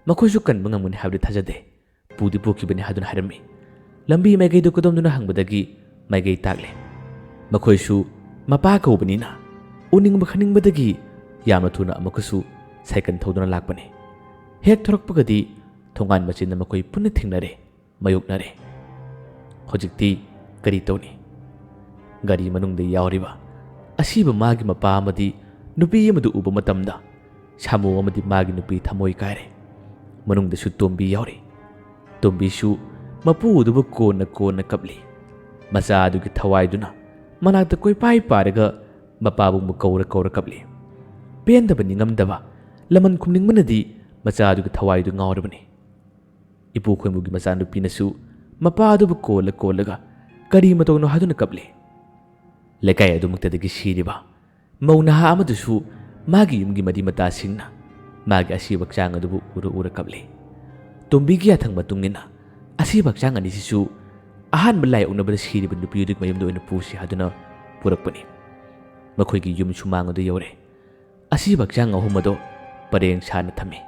ꯃꯈꯣꯏꯁꯨ ꯀꯟꯕ ꯉꯝꯒꯅꯤ ꯍꯥꯏꯕꯗꯤ ꯊꯥꯖꯗꯦ꯫ ꯄꯨꯗꯤ ꯄꯨꯈꯤꯕꯅꯤ" ꯍꯥꯏꯗꯨꯅ ꯍꯥꯏꯔꯝꯃꯤ꯫ ꯂꯝꯕꯤ ꯃꯥꯏꯀꯩꯗꯨ ꯀꯗꯣꯝꯗꯨꯅ ꯍꯪꯕꯗꯒꯤ ꯃꯥꯏꯀꯩ ꯇꯥꯛꯂꯦ꯫ ꯃꯈꯣꯏꯁꯨ ꯃꯄꯥ ꯀꯧꯕꯅꯤꯅ ꯎꯅꯤꯡꯕ ꯈꯪꯅꯤꯡꯕꯗꯒꯤ ꯌꯥꯝꯅ ꯊꯨꯅ ꯑꯃꯨꯛꯀꯁꯨ ꯁꯥꯏꯀꯜ ꯊꯧꯗꯨꯅ ꯂꯥꯛꯄꯅꯤ꯫ ꯍꯦꯛ ꯊꯣꯔꯛꯄꯒꯗꯤ ꯊꯣꯡꯒꯥꯟ ꯃꯆꯤꯟꯗ ꯃꯈꯣꯏ ꯄꯨꯟꯅ ꯊꯦꯡꯅꯔꯦ, ꯃꯥꯌꯣꯛꯅꯔꯦ꯫ ꯍꯧꯖꯤꯛꯇꯤ ꯀꯔꯤ ꯇꯧꯅꯤ? ꯒꯥꯔꯤ ꯃꯅꯨꯡꯗ ꯌꯥꯎꯔꯤꯕ ꯑꯁꯤꯕ ꯃꯥꯒꯤ ꯃꯄꯥ ꯑꯃꯗꯤ ꯅꯨꯄꯤ ꯑꯃꯗꯨ ꯎꯕ ꯃꯇꯝꯗ ꯁꯥꯃꯨ ꯑꯃꯗꯤ ꯃꯥꯒꯤ ꯅꯨꯄꯤ ꯊꯃꯣꯏ ꯀꯥꯏꯔꯦ꯫ ꯃꯅꯨꯡꯗꯁꯨ ꯇꯣꯝꯕꯤ ꯌꯥꯎꯔꯤ꯫ ꯇꯣꯝꯕꯤꯁꯨ ꯃꯄꯨ ꯑꯗꯨꯕꯨ ꯀꯣꯟꯅ ꯀꯣꯟꯅ ꯀꯞꯂꯤ꯫ ꯃꯆꯥ ꯑꯗꯨꯒꯤ ꯊꯋꯥꯏꯗꯨꯅ ꯃꯅꯥꯛꯇ ꯀꯣꯏꯄꯥꯏ ꯄꯥꯏꯔꯒ ꯃꯄꯥꯕꯨ ꯀꯧꯔ ꯀꯧꯔ ꯀꯞꯂꯤ꯫ ꯄꯦꯟꯗꯕ, ꯅꯤꯡꯉꯝꯗꯕ, ꯂꯃꯟ ꯈꯨꯝꯅꯤꯡꯕꯅꯗꯤ ꯃꯆꯥ ꯑꯗꯨꯒꯤ ꯊꯋꯥꯏꯗꯨ ꯉꯥꯎꯔꯕꯅꯤ꯫ ꯏꯄꯨ ꯈꯣꯏꯃꯨꯒꯤ ꯃꯆꯥꯅꯨꯄꯤꯅꯁꯨ ꯃꯄꯥ ꯑꯗꯨꯕꯨ ꯀꯣꯜꯂ ꯀꯣꯜꯂꯒ ꯀꯔꯤ ꯃꯇꯧꯅꯣ ꯍꯥꯏꯗꯨꯅ ꯀꯞꯂꯤ꯫ ꯂꯩꯀꯥꯏ ꯑꯗꯨꯃꯛꯇꯗꯒꯤ ꯁꯤꯔꯤꯕ ꯃꯧ ꯅꯍꯥ ꯑꯃꯗꯨꯁꯨ ꯃꯥꯒꯤ ꯌꯨꯝꯒꯤ ꯃꯔꯤ ꯃꯇꯥꯁꯤꯡꯅ ꯃꯥꯒꯤ ꯑꯁꯤꯕ ꯍꯛꯆꯥꯡ ꯑꯗꯨꯕꯨ ꯎꯔ ꯎꯔ ꯀꯞꯂꯤ꯫ ꯇꯣꯝꯕꯤꯒꯤ ꯌꯥꯊꯪ ꯃꯇꯨꯡ ꯏꯟꯅ ꯑꯁꯤꯕ ꯍꯛꯆꯥꯡ ꯑꯅꯤꯁꯤꯁꯨ ꯑꯍꯥꯟꯕ ꯂꯥꯏ ꯑꯣꯛꯅꯕꯗ ꯁꯤꯔꯤꯕ ꯅꯨꯄꯤ ꯑꯗꯨꯒꯤ ꯃꯌꯨꯝꯗ ꯑꯣꯏꯅ ꯄꯨꯁꯤ ꯍꯥꯏꯗꯨꯅ ꯄꯨꯔꯛꯄꯅꯤ꯫ ꯃꯈꯣꯏꯒꯤ ꯌꯨꯝ ꯁꯨꯃꯥꯡ ꯑꯗꯨ ꯌꯧꯔꯦ꯫ ꯑꯁꯤꯕ ꯍꯛꯆꯥꯡ ꯑꯍꯨꯝ ꯑꯗꯣ ꯄꯔꯦꯡ ꯁꯥꯅ ꯊꯝꯃꯤ꯫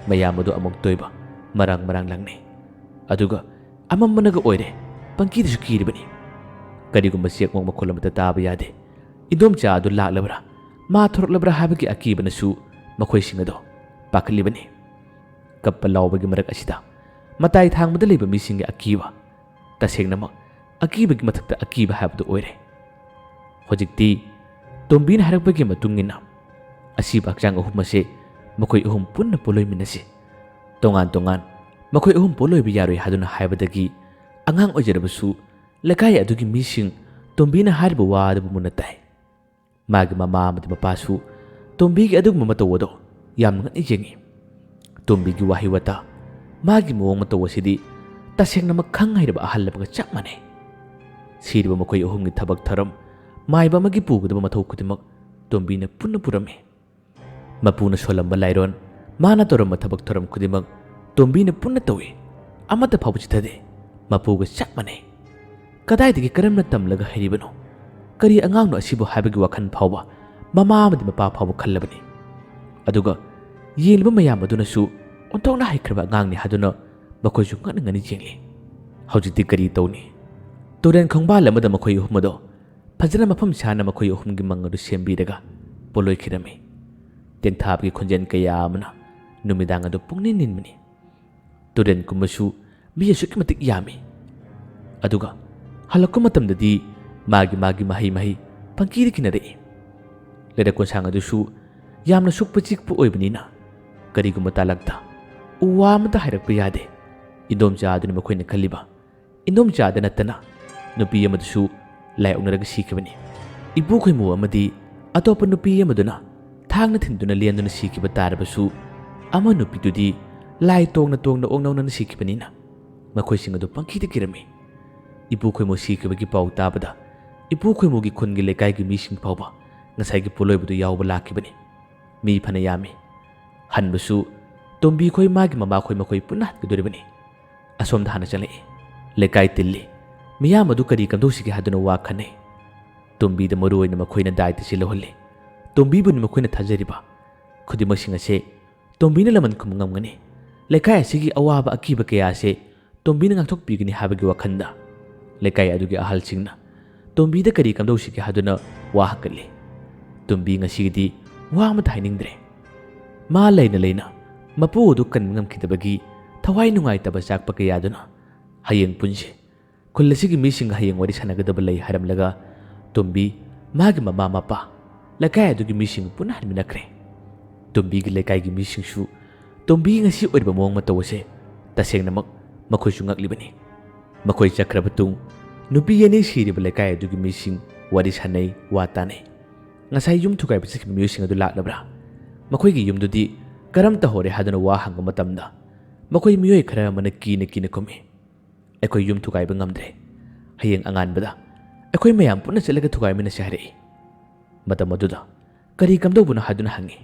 ꯃꯌꯥꯝ ꯑꯗꯨ ꯑꯃꯨꯛꯇ ꯑꯣꯏꯕ ꯃꯔꯥꯡ ꯃꯔꯥꯡ ꯂꯪꯅꯩ꯫ ꯑꯗꯨꯒ ꯑꯃꯝꯕꯅꯒ ꯑꯣꯏꯔꯦ, ꯄꯪꯀꯤꯗꯁꯨ ꯀꯤꯔꯤꯕꯅꯤ꯫ ꯀꯔꯤꯒꯨꯝꯕ ꯆꯦꯛꯃꯣꯛ ꯃꯈꯣꯜ ꯑꯃꯠꯇ ꯇꯥꯕ ꯌꯥꯗꯦ꯫ ꯏꯟꯗꯣꯝꯆꯥ ꯑꯗꯨ ꯂꯥꯛꯂꯕ꯭ꯔꯥ, ꯃꯥ ꯊꯣꯔꯛꯂꯕ꯭ꯔꯥ ꯍꯥꯏꯕꯒꯤ ꯑꯀꯤꯕꯅꯁꯨ ꯃꯈꯣꯏꯁꯤꯡ ꯑꯗꯣ ꯄꯥꯈꯠꯂꯤꯕꯅꯤ꯫ ꯀꯞꯄ ꯂꯥꯎꯕꯒꯤ ꯃꯔꯛ ꯑꯁꯤꯗ ꯃꯇꯥꯏ ꯊꯥꯡꯕꯗ ꯂꯩꯕ ꯃꯤꯁꯤꯡꯒꯤ ꯑꯀꯤꯕ, ꯇꯁꯦꯡꯅꯃꯛ ꯑꯀꯤꯕꯒꯤ ꯃꯊꯛꯇ ꯑꯀꯤꯕ ꯍꯥꯏꯕꯗꯨ ꯑꯣꯏꯔꯦ꯫ ꯍꯧꯖꯤꯛꯇꯤ ꯇꯣꯝꯕꯤꯅ ꯍꯥꯏꯔꯛꯄꯒꯤ ꯃꯇꯨꯡ ꯏꯟꯅ ꯑꯁꯤꯕ ꯍꯛꯆꯥꯡ ꯑꯍꯨꯝ ꯑꯁꯦ ꯃꯈꯣꯏ ꯑꯍꯨꯝ ꯄꯨꯟꯅ ꯄꯣꯠꯂꯣꯏꯃꯤꯟꯅꯁꯤ꯫ ꯇꯣꯉꯥꯟ ꯇꯣꯉꯥꯟ ꯃꯈꯣꯏ ꯑꯍꯨꯝ ꯄꯣꯠꯂꯣꯏꯕ ꯌꯥꯔꯣꯏ ꯍꯥꯏꯗꯨꯅ ꯍꯥꯏꯕꯗꯒꯤ ꯑꯉꯥꯡ ꯑꯣꯏꯖꯔꯕꯁꯨ ꯂꯩꯀꯥꯏ ꯑꯗꯨꯒꯤ ꯃꯤꯁꯤꯡ ꯇꯣꯝꯕꯤꯅ ꯍꯥꯏꯔꯤꯕ ꯋꯥ ꯑꯗꯨꯕꯨ ꯃꯨꯟꯅ ꯇꯥꯏ꯫ ꯃꯥꯒꯤ ꯃꯃꯥ ꯑꯃꯗꯤ ꯃꯄꯥꯁꯨ ꯇꯣꯝꯕꯤꯒꯤ ꯑꯗꯨꯒꯨꯝꯕ ꯃꯇꯧ ꯑꯗꯣ ꯌꯥꯝꯅ ꯉꯛꯅ ꯌꯦꯡꯉꯤ꯫ ꯇꯣꯝꯕꯤꯒꯤ ꯋꯥꯍꯩ ꯋꯥꯇꯥ, ꯃꯥꯒꯤ ꯃꯑꯣꯡ ꯃꯇꯧ ꯑꯁꯤꯗꯤ ꯇꯁꯦꯡꯅꯃꯛ ꯈꯪ ꯍꯩꯔꯕ ꯑꯍꯜ ꯑꯃꯒ ꯆꯞ ꯃꯥꯟꯅꯩ꯫ ꯁꯤꯔꯤꯕ ꯃꯈꯣꯏ ꯑꯍꯨꯝꯒꯤ ꯊꯕꯛ ꯊꯧꯔꯝ ꯃꯥꯏꯕ ꯑꯃꯒꯤ ꯄꯨꯒꯗꯕ ꯃꯊꯧ ꯈꯨꯗꯤꯡꯃꯛ ꯇꯣꯝꯕꯤꯅ ꯄꯨꯟꯅ ꯄꯨꯔꯝꯃꯤ꯫ ꯃꯄꯨꯅ ꯁꯣꯜꯂꯝꯕ ꯂꯥꯏꯔꯣꯟ, ꯃꯥꯅ ꯇꯧꯔꯝꯕ ꯊꯕꯛ ꯊꯧꯔꯝ ꯈꯨꯗꯤꯡꯃꯛ ꯇꯣꯝꯕꯤꯅ ꯄꯨꯟꯅ ꯇꯧꯏ꯫ ꯑꯃꯠꯇ ꯐꯥꯎꯕ ꯆꯤꯊꯗꯦ꯫ ꯃꯄꯨꯒ ꯆꯞ ꯃꯥꯟꯅꯩ꯫ ꯀꯗꯥꯏꯗꯒꯤ ꯀꯔꯝꯅ ꯇꯝꯂꯒ ꯍꯩꯔꯤꯕꯅꯣ? ꯀꯔꯤ ꯑꯉꯥꯡꯅꯣ ꯑꯁꯤꯕꯨ ꯍꯥꯏꯕꯒꯤ ꯋꯥꯈꯜ ꯐꯥꯎꯕ ꯃꯃꯥ ꯑꯃꯗꯤ ꯃꯄꯥ ꯐꯥꯎꯕ ꯈꯜꯂꯕꯅꯤ꯫ ꯑꯗꯨꯒ ꯌꯦꯡꯂꯤꯕ ꯃꯌꯥꯝ ꯑꯗꯨꯅꯁꯨ ꯑꯣꯟꯊꯣꯛꯅ ꯍꯩꯈ꯭ꯔꯕ ꯑꯉꯥꯡꯅꯤ ꯍꯥꯏꯗꯨꯅ ꯃꯈꯣꯏꯁꯨ ꯉꯛꯅ ꯉꯛꯅ ꯌꯦꯡꯂꯤ꯫ ꯍꯧꯖꯤꯛꯇꯤ ꯀꯔꯤ ꯇꯧꯅꯤ? ꯇꯨꯔꯦꯟ ꯈꯣꯡꯕꯥꯜ ꯑꯃꯗ ꯃꯈꯣꯏ ꯑꯍꯨꯝ ꯑꯗꯣ ꯐꯖꯅ ꯃꯐꯝ ꯆꯥꯅ ꯃꯈꯣꯏ ꯑꯍꯨꯝꯒꯤ ꯃꯪ ꯑꯗꯨ ꯁꯦꯝꯕꯤꯔꯒ ꯄꯣꯠꯂꯣꯏꯈꯤꯔꯝꯃꯤ꯫ ꯇꯦꯟꯊꯥꯕꯒꯤ ꯈꯣꯟꯖꯦꯜ ꯀꯌꯥ ꯑꯃꯅ ꯅꯨꯃꯤꯗꯥꯡ ꯑꯗꯨ ꯄꯨꯡꯅꯤꯟ ꯅꯤꯟꯕꯅꯤ꯫ ꯇꯨꯔꯦꯟ ꯀꯨꯝꯕꯁꯨ ꯃꯤ ꯑꯁꯨꯛꯀꯤ ꯃꯇꯤꯛ ꯌꯥꯝꯃꯤ꯫ ꯑꯗꯨꯒ ꯍꯜꯂꯛꯄ ꯃꯇꯝꯗꯗꯤ ꯃꯥꯒꯤ ꯃꯥꯒꯤ ꯃꯍꯩ ꯃꯍꯩ ꯄꯪꯀꯤꯗ ꯀꯤꯅꯔꯛꯏ꯫ ꯂꯩꯔꯛ ꯀꯣꯟꯁꯥꯡ ꯑꯗꯨꯁꯨ ꯌꯥꯝꯅ ꯁꯨꯛꯄ ꯆꯤꯛꯄ ꯑꯣꯏꯕꯅꯤꯅ ꯀꯔꯤꯒꯨꯝꯕ ꯇꯥꯂꯛꯇ ꯎ ꯋꯥ ꯑꯃꯠꯇ ꯍꯥꯏꯔꯛꯄ ꯌꯥꯗꯦ꯫ ꯏꯟꯗꯣꯝꯆꯥ ꯑꯗꯨꯅꯤ ꯃꯈꯣꯏꯅ ꯈꯜꯂꯤꯕ꯫ ꯏꯟꯗꯣꯝꯆꯥꯗ ꯅꯠꯇꯅ ꯅꯨꯄꯤ ꯑꯃꯗꯨꯁꯨ ꯂꯥꯏ ꯑꯣꯛꯅꯔꯒ ꯁꯤꯈꯤꯕꯅꯤ꯫ ꯏꯄꯨ ꯈꯣꯏꯃꯨ ꯑꯃꯗꯤ ꯑꯇꯣꯞꯄ ꯅꯨꯄꯤ ꯑꯃꯗꯨꯅ ꯊꯥꯡꯅ ꯊꯤꯟꯗꯨꯅ ꯂꯦꯟꯗꯨꯅ ꯁꯤꯈꯤꯕ ꯇꯥꯔꯕꯁꯨ, ꯑꯃ ꯅꯨꯄꯤꯗꯨꯗꯤ ꯂꯥꯏ ꯇꯣꯡꯅ ꯇꯣꯡꯅ ꯑꯣꯛꯅꯧꯅꯅ ꯁꯤꯈꯤꯕꯅꯤꯅ ꯃꯈꯣꯏꯁꯤꯡ ꯑꯗꯨ ꯄꯪꯀꯤꯗ ꯀꯤꯔꯝꯃꯤ꯫ ꯏꯄꯨ ꯈꯣꯏꯃꯨ ꯁꯤꯈꯤꯕꯒꯤ ꯄꯥꯎ ꯇꯥꯕꯗ ꯏꯄꯨ ꯈꯣꯏꯃꯨꯒꯤ ꯈꯨꯟꯒꯤ ꯂꯩꯀꯥꯏꯒꯤ ꯃꯤꯁꯤꯡ ꯐꯥꯎꯕ ꯉꯁꯥꯏꯒꯤ ꯄꯣꯠꯂꯣꯏꯕꯗꯨ ꯌꯥꯎꯕ ꯂꯥꯛꯈꯤꯕꯅꯤ꯫ ꯃꯤ ꯐꯅ ꯌꯥꯝꯃꯤ꯫ ꯍꯟꯕꯁꯨ ꯇꯣꯝꯕꯤ ꯈꯣꯏ ꯃꯥꯒꯤ ꯃꯃꯥ ꯈꯣꯏ ꯃꯈꯣꯏ ꯄꯨꯟꯅ ꯍꯟꯒꯗꯧꯔꯤꯕꯅꯤ꯫ ꯑꯁꯣꯝꯗ ꯍꯥꯟꯅ ꯆꯪꯂꯛꯏ꯫ ꯂꯩꯀꯥꯏ ꯇꯤꯜꯂꯤ꯫ ꯃꯤꯌꯥꯝ ꯑꯗꯨ ꯀꯔꯤ ꯀꯝꯗꯧꯁꯤꯒꯦ ꯍꯥꯏꯗꯨꯅ ꯋꯥ ꯈꯟꯅꯩ꯫ ꯇꯣꯝꯕꯤꯗ ꯃꯔꯨ ꯑꯣꯏꯅ ꯃꯈꯣꯏꯅ ꯗꯥꯏꯇꯁꯤ ꯂꯧꯍꯜꯂꯤ꯫ ꯇꯣꯝꯕꯤꯕꯨꯅꯤ ꯃꯈꯣꯏꯅ ꯊꯥꯖꯔꯤꯕ꯫ ꯈꯨꯗꯤꯡꯃꯛꯁꯤꯡ ꯑꯁꯦ ꯇꯣꯝꯕꯤꯅ ꯂꯃꯟ ꯈꯨꯝꯕ ꯉꯝꯒꯅꯤ꯫ ꯂꯩꯀꯥꯏ ꯑꯁꯤꯒꯤ ꯑꯋꯥꯕ ꯑꯀꯤꯕ ꯀꯌꯥ ꯑꯁꯦ ꯇꯣꯝꯕꯤꯅ ꯉꯥꯛꯊꯣꯛꯄꯤꯒꯅꯤ ꯍꯥꯏꯕꯒꯤ ꯋꯥꯈꯜꯗ ꯂꯩꯀꯥꯏ ꯑꯗꯨꯒꯤ ꯑꯍꯜꯁꯤꯡꯅ ꯇꯣꯝꯕꯤꯗ ꯀꯔꯤ ꯀꯝꯗꯧꯁꯤꯒꯦ ꯍꯥꯏꯗꯨꯅ ꯋꯥ ꯍꯪꯒꯠꯂꯤ꯫ ꯇꯣꯝꯕꯤ ꯉꯁꯤꯒꯤꯗꯤ ꯋꯥ ꯑꯃꯠꯇ ꯍꯥꯏꯅꯤꯡꯗ꯭ꯔꯦ꯫ ꯃꯥ ꯂꯩꯅ ꯂꯩꯅ ꯃꯄꯨ ꯑꯗꯨ ꯀꯟꯕ ꯉꯝꯈꯤꯗꯕꯒꯤ ꯊꯋꯥꯏ ꯅꯨꯡꯉꯥꯏꯇꯕ ꯆꯥꯛꯄ ꯀꯌꯥꯗꯨꯅ ꯍꯌꯦꯡ ꯄꯨꯟꯁꯤ꯫ ꯈꯨꯜ ꯑꯁꯤꯒꯤ ꯃꯤꯁꯤꯡꯒ ꯍꯌꯦꯡ ꯋꯥꯔꯤ ꯁꯥꯟꯅꯒꯗꯕ ꯂꯩ ꯍꯥꯏꯔꯝꯂꯒ ꯇꯣꯝꯕꯤ, ꯃꯥꯒꯤ ꯃꯃꯥ ꯃꯄꯥ, ꯂꯩꯀꯥꯏ ꯑꯗꯨꯒꯤ ꯃꯤꯁꯤꯡ ꯄꯨꯟꯅ ꯍꯟꯃꯤꯟꯅꯈ꯭ꯔꯦ꯫ ꯇꯣꯝꯕꯤꯒꯤ ꯂꯩꯀꯥꯏꯒꯤ ꯃꯤꯁꯤꯡꯁꯨ ꯇꯣꯝꯕꯤ ꯉꯁꯤ ꯑꯣꯏꯔꯤꯕ ꯃꯑꯣꯡ ꯃꯇꯧ ꯑꯁꯦ ꯇꯁꯦꯡꯅꯃꯛ ꯃꯈꯣꯏꯁꯨ ꯉꯛꯂꯤꯕꯅꯤ꯫ ꯃꯈꯣꯏ ꯆꯠꯈ꯭ꯔꯕ ꯇꯨꯡ ꯅꯨꯄꯤ ꯑꯅꯤ ꯁꯤꯔꯤꯕ ꯂꯩꯀꯥꯏ ꯑꯗꯨꯒꯤ ꯃꯤꯁꯤꯡ ꯋꯥꯔꯤ ꯁꯥꯟꯅꯩ, ꯋꯥ ꯇꯥꯅꯩ꯫ ꯉꯁꯥꯏ ꯌꯨꯝ ꯊꯨꯒꯥꯏꯕ ꯆꯠꯈꯤꯕ ꯃꯤꯑꯣꯏꯁꯤꯡ ꯑꯗꯨ ꯂꯥꯛꯂꯕ꯭ꯔꯥ? ꯃꯈꯣꯏꯒꯤ ꯌꯨꯝꯗꯨꯗꯤ ꯀꯔꯝ ꯇꯧꯍꯧꯔꯦ ꯍꯥꯏꯗꯨꯅ ꯋꯥ ꯍꯪꯕ ꯃꯇꯝꯗ ꯃꯈꯣꯏ ꯃꯤꯑꯣꯏ ꯈꯔ ꯑꯃꯅ ꯀꯤꯅ ꯀꯤꯅ ꯈꯨꯝꯃꯤ, "ꯑꯩꯈꯣꯏ ꯌꯨꯝ ꯊꯨꯒꯥꯏꯕ ꯉꯝꯗ꯭ꯔꯦ꯫ ꯍꯌꯦꯡ ꯑꯉꯥꯟꯕꯗ ꯑꯩꯈꯣꯏ ꯃꯌꯥꯝ ꯄꯨꯟꯅ ꯆꯠꯂꯒ ꯊꯨꯒꯥꯏꯃꯤꯟꯅꯁꯤ" ꯍꯥꯏꯔꯛꯏ꯫ ꯃꯇꯝ ꯑꯗꯨꯗ ꯀꯔꯤ ꯀꯝꯗꯧꯕꯅꯣ ꯍꯥꯏꯗꯨꯅ ꯍꯪꯉꯤ꯫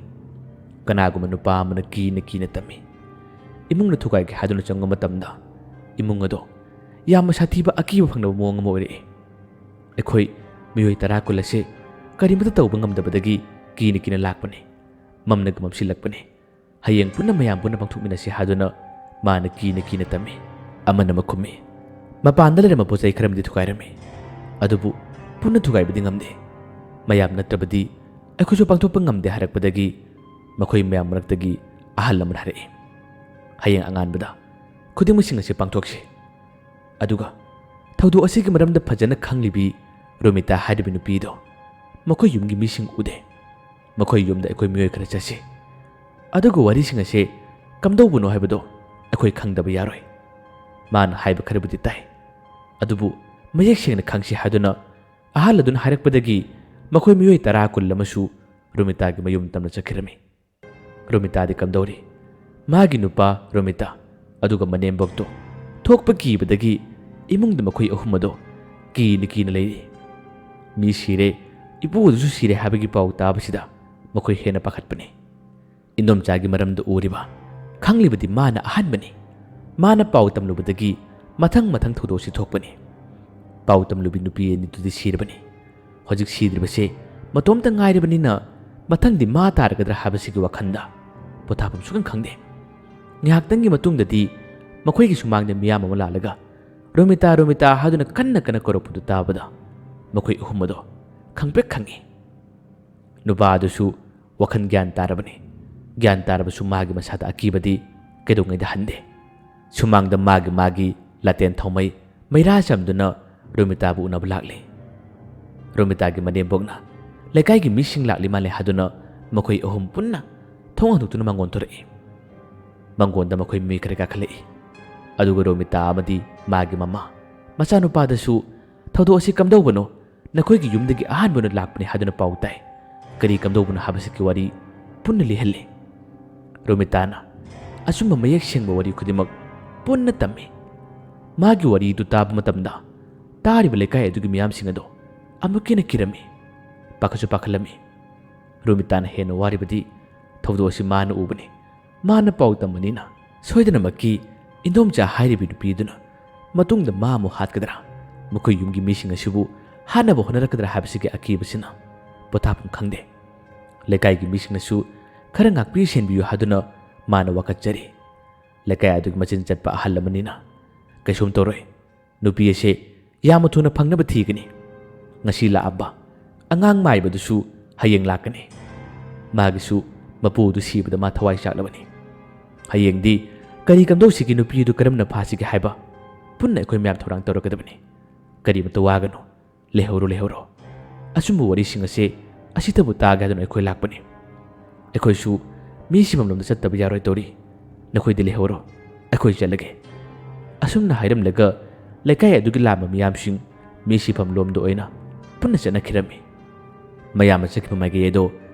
ꯀꯅꯥꯒꯨꯝꯕ ꯅꯨꯄꯥ ꯑꯃꯅ ꯀꯤꯅ ꯀꯤꯅ ꯇꯝꯃꯤ꯫ ꯏꯃꯨꯡꯅ ꯊꯨꯒꯥꯏꯒꯦ ꯍꯥꯏꯗꯨꯅ ꯆꯪꯕ ꯃꯇꯝꯗ ꯏꯃꯨꯡ ꯑꯗꯣ ꯌꯥꯝꯅ ꯁꯥꯊꯤꯕ ꯑꯀꯤꯕ ꯐꯪꯅꯕ ꯃꯑꯣꯡ ꯑꯃ ꯑꯣꯏꯔꯛꯏ꯫ ꯑꯩꯈꯣꯏ ꯃꯤꯑꯣꯏ ꯇꯔꯥ ꯀꯨꯟ ꯑꯁꯤ ꯀꯔꯤꯃꯠꯇ ꯇꯧꯕ ꯉꯝꯗꯕꯗꯒꯤ ꯀꯤꯅ ꯀꯤꯅ ꯂꯥꯛꯄꯅꯤ꯫ ꯃꯝꯅꯒ ꯃꯝꯁꯤꯜꯂꯛꯄꯅꯤ꯫ ꯍꯌꯦꯡ ꯄꯨꯟꯅ ꯃꯌꯥꯝ ꯄꯨꯟꯅ ꯄꯥꯡꯊꯣꯛꯃꯤꯟꯅꯁꯤ ꯍꯥꯏꯗꯨꯅ ꯃꯥꯅ ꯀꯤꯅ ꯀꯤꯅ ꯇꯝꯃꯤ꯫ ꯑꯃꯅ ꯑꯃ ꯈꯨꯝꯃꯤ, "ꯃꯄꯥꯟꯗ ꯂꯩꯔꯝꯕ ꯄꯣꯠ ꯆꯩ ꯈꯔ ꯑꯃꯗꯤ ꯊꯨꯒꯥꯏꯔꯝꯃꯤ, ꯑꯗꯨꯕꯨ ꯄꯨꯟꯅ ꯊꯨꯒꯥꯏꯕꯗꯤ ꯉꯝꯗꯦ꯫ ꯃꯌꯥꯝ ꯅꯠꯇ꯭ꯔꯕꯗꯤ ꯑꯩꯈꯣꯏꯁꯨ ꯄꯥꯡꯊꯣꯛꯄ ꯉꯝꯗꯦ" ꯍꯥꯏꯔꯛꯄꯗꯒꯤ ꯃꯈꯣꯏ ꯃꯌꯥꯝ ꯃꯔꯛꯇꯒꯤ ꯑꯍꯜ ꯑꯃꯅ ꯍꯥꯏꯔꯛꯏ, "ꯍꯌꯦꯡ ꯑꯉꯥꯟꯕꯗ ꯈꯨꯗꯤꯡꯃꯛꯁꯤꯡ ꯑꯁꯤ ꯄꯥꯡꯊꯣꯛꯁꯤ"꯫ ꯑꯗꯨꯒ ꯊꯧꯗꯣꯛ ꯑꯁꯤꯒꯤ ꯃꯔꯝꯗ ꯐꯖꯅ ꯈꯪꯂꯤꯕꯤ ꯔꯣꯃꯤꯇꯥ ꯍꯥꯏꯔꯤꯕ ꯅꯨꯄꯤꯗꯣ ꯃꯈꯣꯏ ꯌꯨꯝꯒꯤ ꯃꯤꯁꯤꯡ ꯎꯗꯦ꯫ ꯃꯈꯣꯏ ꯌꯨꯝꯗ ꯑꯩꯈꯣꯏ ꯃꯤꯑꯣꯏ ꯈꯔ ꯆꯠꯁꯤ꯫ ꯑꯗꯨꯒ ꯋꯥꯔꯤꯁꯤꯡ ꯑꯁꯤ ꯀꯝꯗꯧꯕꯅꯣ ꯍꯥꯏꯕꯗꯣ ꯑꯩꯈꯣꯏ ꯈꯪꯗꯕ ꯌꯥꯔꯣꯏ꯫ ꯃꯥꯅ ꯍꯥꯏꯕ ꯈꯔꯕꯨꯗꯤ ꯇꯥꯏ, ꯑꯗꯨꯕꯨ ꯃꯌꯦꯛ ꯁꯦꯡꯅ ꯈꯪꯁꯤ ꯍꯥꯏꯗꯨꯅ ꯑꯍꯜ ꯑꯗꯨꯅ ꯍꯥꯏꯔꯛꯄꯗꯒꯤ ꯃꯈꯣꯏ ꯃꯤꯑꯣꯏ ꯇꯔꯥ ꯀꯨꯟ ꯑꯃꯁꯨ ꯔꯣꯃꯤꯇꯥꯒꯤ ꯃꯌꯨꯝ ꯇꯝꯅ ꯆꯠꯈꯤꯔꯝꯃꯤ꯫ ꯔꯣꯃꯤꯇꯥꯗꯤ ꯀꯝꯗꯧꯔꯤ? ꯃꯥꯒꯤ ꯅꯨꯄꯥ ꯔꯣꯃꯤꯇꯥ ꯑꯗꯨꯒ ꯃꯅꯦꯝꯕꯣꯛꯇꯣ ꯊꯣꯛꯄ ꯀꯤꯕꯗꯒꯤ ꯏꯃꯨꯡꯗ ꯃꯈꯣꯏ ꯑꯍꯨꯝ ꯑꯗꯣ ꯀꯤꯅ ꯀꯤꯅ ꯂꯩꯔꯤ꯫ ꯃꯤ ꯁꯤꯔꯦ, ꯏꯄꯨ ꯑꯗꯨꯁꯨ ꯁꯤꯔꯦ ꯍꯥꯏꯕꯒꯤ ꯄꯥꯎ ꯇꯥꯕꯁꯤꯗ ꯃꯈꯣꯏ ꯍꯦꯟꯅ ꯄꯥꯈꯠꯄꯅꯤ꯫ ꯏꯟꯗꯣꯝꯆꯥꯒꯤ ꯃꯔꯝꯗ ꯎꯔꯤꯕ, ꯈꯪꯂꯤꯕꯗꯤ ꯃꯥꯅ ꯑꯍꯥꯟꯕꯅꯤ꯫ ꯃꯥꯅ ꯄꯥꯎ ꯇꯝꯂꯨꯕꯗꯒꯤ ꯃꯊꯪ ꯃꯊꯪ ꯊꯧꯗꯣꯛꯁꯤ ꯊꯣꯛꯄꯅꯤ꯫ ꯄꯥꯎ ꯇꯝꯂꯨꯕꯤ ꯅꯨꯄꯤ ꯑꯅꯤꯗꯨꯗꯤ ꯁꯤꯔꯕꯅꯤ꯫ ꯍꯧꯖꯤꯛ ꯁꯤꯗ꯭ꯔꯤꯕꯁꯦ ꯃꯇꯣꯝꯇ ꯉꯥꯏꯔꯕꯅꯤꯅ ꯃꯊꯪꯗꯤ ꯃꯥ ꯇꯥꯔꯒꯗ꯭ꯔꯥ ꯍꯥꯏꯕꯁꯤꯒꯤ ꯋꯥꯈꯜꯗ ꯄꯣꯊꯥꯐꯝ ꯁꯨꯈꯪ ꯈꯪꯗꯦ꯫ ꯉꯥꯏꯍꯥꯛꯇꯪꯒꯤ ꯃꯇꯨꯡꯗꯗꯤ ꯃꯈꯣꯏꯒꯤ ꯁꯨꯃꯥꯡꯗ ꯃꯤꯌꯥꯝ ꯑꯃ ꯂꯥꯛꯂꯒ "ꯔꯣꯃꯤꯇꯥ, ꯔꯣꯃꯤꯇꯥ" ꯍꯥꯏꯗꯨꯅ ꯀꯟꯅ ꯀꯟꯅ ꯀꯧꯔꯛꯄꯗꯨ ꯇꯥꯕꯗ ꯃꯈꯣꯏ ꯑꯍꯨꯝ ꯑꯗꯣ ꯈꯪꯄ꯭ꯔꯦꯛ ꯈꯪꯉꯤ꯫ ꯅꯨꯄꯥ ꯑꯗꯨꯁꯨ ꯋꯥꯈꯜ ꯒ꯭ꯌꯥꯟ ꯇꯥꯔꯕꯅꯤ꯫ ꯒ꯭ꯌꯥꯟ ꯇꯥꯔꯕꯁꯨ ꯃꯥꯒꯤ ꯃꯁꯥꯗ ꯑꯀꯤꯕꯗꯤ ꯀꯩꯗꯧꯉꯩꯗ ꯍꯟꯗꯦ꯫ ꯁꯨꯃꯥꯡꯗ ꯃꯥꯒꯤ ꯃꯥꯒꯤ ꯂꯥꯇꯦꯟ ꯊꯥꯎꯃꯩ ꯃꯩꯔꯥ ꯆꯝꯗꯨꯅ ꯔꯣꯃꯤꯇꯥꯕꯨ ꯎꯅꯕ ꯂꯥꯛꯂꯤ꯫ ꯔꯣꯃꯤꯇꯥꯒꯤ ꯃꯅꯦꯝꯕꯣꯛꯅ ꯂꯩꯀꯥꯏꯒꯤ ꯃꯤꯁꯤꯡ ꯂꯥꯛꯂꯤ ꯃꯥꯜꯂꯦ ꯍꯥꯏꯗꯨꯅ ꯃꯈꯣꯏ ꯑꯍꯨꯝ ꯄꯨꯟꯅ ꯊꯣꯡ ꯍꯥꯡꯗꯣꯛꯇꯨꯅ ꯃꯥꯡꯒꯣꯟ ꯊꯣꯔꯛꯏ꯫ ꯃꯥꯡꯒꯣꯟꯗ ꯃꯈꯣꯏ ꯃꯤꯑꯣꯏ ꯈꯔ ꯀꯥꯈꯠꯂꯛꯏ꯫ ꯑꯗꯨꯒ ꯔꯣꯃꯤꯇꯥ ꯑꯃꯗꯤ ꯃꯥꯒꯤ ꯃꯃꯥ, ꯃꯆꯥꯅꯨꯄꯥꯗꯁꯨ "ꯊꯧꯗꯣꯛ ꯑꯁꯤ ꯀꯝꯗꯧꯕꯅꯣ? ꯅꯈꯣꯏꯒꯤ ꯌꯨꯝꯗꯒꯤ ꯑꯍꯥꯟꯕ ꯑꯣꯏꯅ ꯂꯥꯛꯄꯅꯤ ꯍꯥꯏꯗꯨꯅ ꯄꯥꯎ ꯇꯥꯏ꯫ ꯀꯔꯤ ꯀꯝꯗꯧꯕꯅꯣ?" ꯍꯥꯏꯕꯁꯤꯒꯤ ꯋꯥꯔꯤ ꯄꯨꯟꯅ ꯂꯤꯍꯜꯂꯤ꯫ ꯔꯣꯃꯤꯇꯥꯅ ꯑꯆꯨꯝꯕ ꯃꯌꯦꯛ ꯁꯦꯡꯕ ꯋꯥꯔꯤ ꯈꯨꯗꯤꯡꯃꯛ ꯄꯨꯟꯅ ꯇꯝꯃꯤ꯫ ꯃꯥꯒꯤ ꯋꯥꯔꯤꯗꯨ ꯇꯥꯕ ꯃꯇꯝꯗ ꯇꯥꯔꯤꯕ ꯂꯩꯀꯥꯏ ꯑꯗꯨꯒꯤ ꯃꯤꯌꯥꯝꯁꯤꯡ ꯑꯗꯣ ꯑꯃꯨꯛꯀ ꯍꯦꯟꯅ ꯀꯤꯔꯝꯃꯤ, ꯄꯥꯈꯠꯁꯨ ꯄꯥꯈꯠꯂꯝꯃꯤ꯫ ꯔꯣꯃꯤꯇꯥꯅ ꯍꯦꯟꯅ ꯋꯥꯔꯤꯕꯗꯤ ꯊꯧꯗꯣꯛ ꯑꯁꯤ ꯃꯥꯅ ꯎꯕꯅꯤ꯫ ꯃꯥꯅ ꯄꯥꯎ ꯇꯝꯕꯅꯤꯅ ꯁꯣꯏꯗꯅꯃꯛꯀꯤ ꯏꯟꯗꯣꯝꯆꯥ ꯍꯥꯏꯔꯤꯕꯤ ꯅꯨꯄꯤꯗꯨꯅ ꯃꯇꯨꯡꯗ ꯃꯥ ꯑꯃꯨꯛ ꯍꯥꯠꯀꯗ꯭ꯔꯥ, ꯃꯈꯣꯏ ꯌꯨꯝꯒꯤ ꯃꯤꯁꯤꯡ ꯑꯁꯤꯕꯨ ꯍꯥꯠꯅꯕ ꯍꯣꯠꯅꯔꯛꯀꯗ꯭ꯔꯥ ꯍꯥꯏꯕꯁꯤꯒꯤ ꯑꯀꯤꯕꯁꯤꯅ ꯄꯣꯊꯥꯐꯝ ꯈꯪꯗꯦ꯫ ꯂꯩꯀꯥꯏꯒꯤ ꯃꯤꯁꯤꯡꯅꯁꯨ ꯈꯔ ꯉꯥꯛꯄꯤ ꯁꯦꯟꯕꯤꯌꯨ ꯍꯥꯏꯗꯨꯅ ꯃꯥꯅ ꯋꯥꯀꯠꯆꯔꯤ꯫ ꯂꯩꯀꯥꯏ ꯑꯗꯨꯒꯤ ꯃꯆꯤꯟ ꯆꯠꯄ ꯑꯍꯜ ꯑꯃꯅꯤꯅ "ꯀꯩꯁꯨꯝ ꯇꯧꯔꯣꯏ, ꯅꯨꯄꯤ ꯑꯁꯦ ꯌꯥꯝꯅ ꯊꯨꯅ ꯐꯪꯅꯕ ꯊꯤꯒꯅꯤ꯫ ꯉꯁꯤ ꯂꯥꯛꯑꯝꯕ ꯑꯉꯥꯡ ꯃꯥꯏꯕꯗꯨꯁꯨ ꯍꯌꯦꯡ ꯂꯥꯛꯀꯅꯤ꯫ ꯃꯥꯒꯤꯁꯨ ꯃꯄꯨꯗꯨ ꯁꯤꯕꯗ ꯃꯥ ꯊꯋꯥꯏ ꯆꯥꯛꯂꯕꯅꯤ꯫ ꯍꯌꯦꯡꯗꯤ ꯀꯔꯤ ꯀꯝꯗꯧꯁꯤꯒꯦ, ꯅꯨꯄꯤ ꯑꯗꯨ ꯀꯔꯝꯅ ꯐꯥꯁꯤꯒꯦ ꯍꯥꯏꯕ ꯄꯨꯟꯅ ꯑꯩꯈꯣꯏ ꯃꯌꯥꯝ ꯊꯧꯔꯥꯡ ꯇꯧꯔꯛꯀꯗꯕꯅꯤ꯫ ꯀꯔꯤꯃꯇ ꯋꯥꯒꯅꯨ, ꯂꯩꯍꯧꯔꯣ, ꯂꯩꯍꯧꯔꯣ꯫ ꯑꯆꯨꯝꯕ ꯋꯥꯔꯤꯁꯤꯡ ꯑꯁꯦ ꯑꯁꯤꯗꯕꯨ ꯇꯥꯒꯦ ꯍꯥꯏꯗꯨꯅ ꯑꯩꯈꯣꯏ ꯂꯥꯛꯄꯅꯤ꯫ ꯑꯩꯈꯣꯏꯁꯨ ꯃꯤ ꯁꯤꯐꯝꯂꯣꯝꯗ ꯆꯠꯇꯕ ꯌꯥꯔꯣꯏ ꯇꯧꯔꯤ꯫ ꯅꯈꯣꯏꯗꯤ ꯂꯩꯍꯧꯔꯣ, ꯑꯩꯈꯣꯏ ꯆꯠꯂꯒꯦ꯫" ꯑꯁꯨꯝꯅ ꯍꯥꯏꯔꯝꯂꯒ ꯂꯩꯀꯥꯏ ꯑꯗꯨꯒꯤ ꯂꯥꯛꯂꯝꯕ ꯃꯤꯌꯥꯝꯁꯤꯡ ꯃꯤ ꯁꯤꯐꯝ ꯂꯣꯝꯗ ꯑꯣꯏꯅ ꯄꯨꯟꯅ ꯆꯠꯅꯈꯤꯔꯝꯃꯤ꯫ ꯃꯌꯥꯝꯅ ꯆꯠꯈꯤꯕ ꯃꯥꯏꯀꯩ ꯑꯗꯣ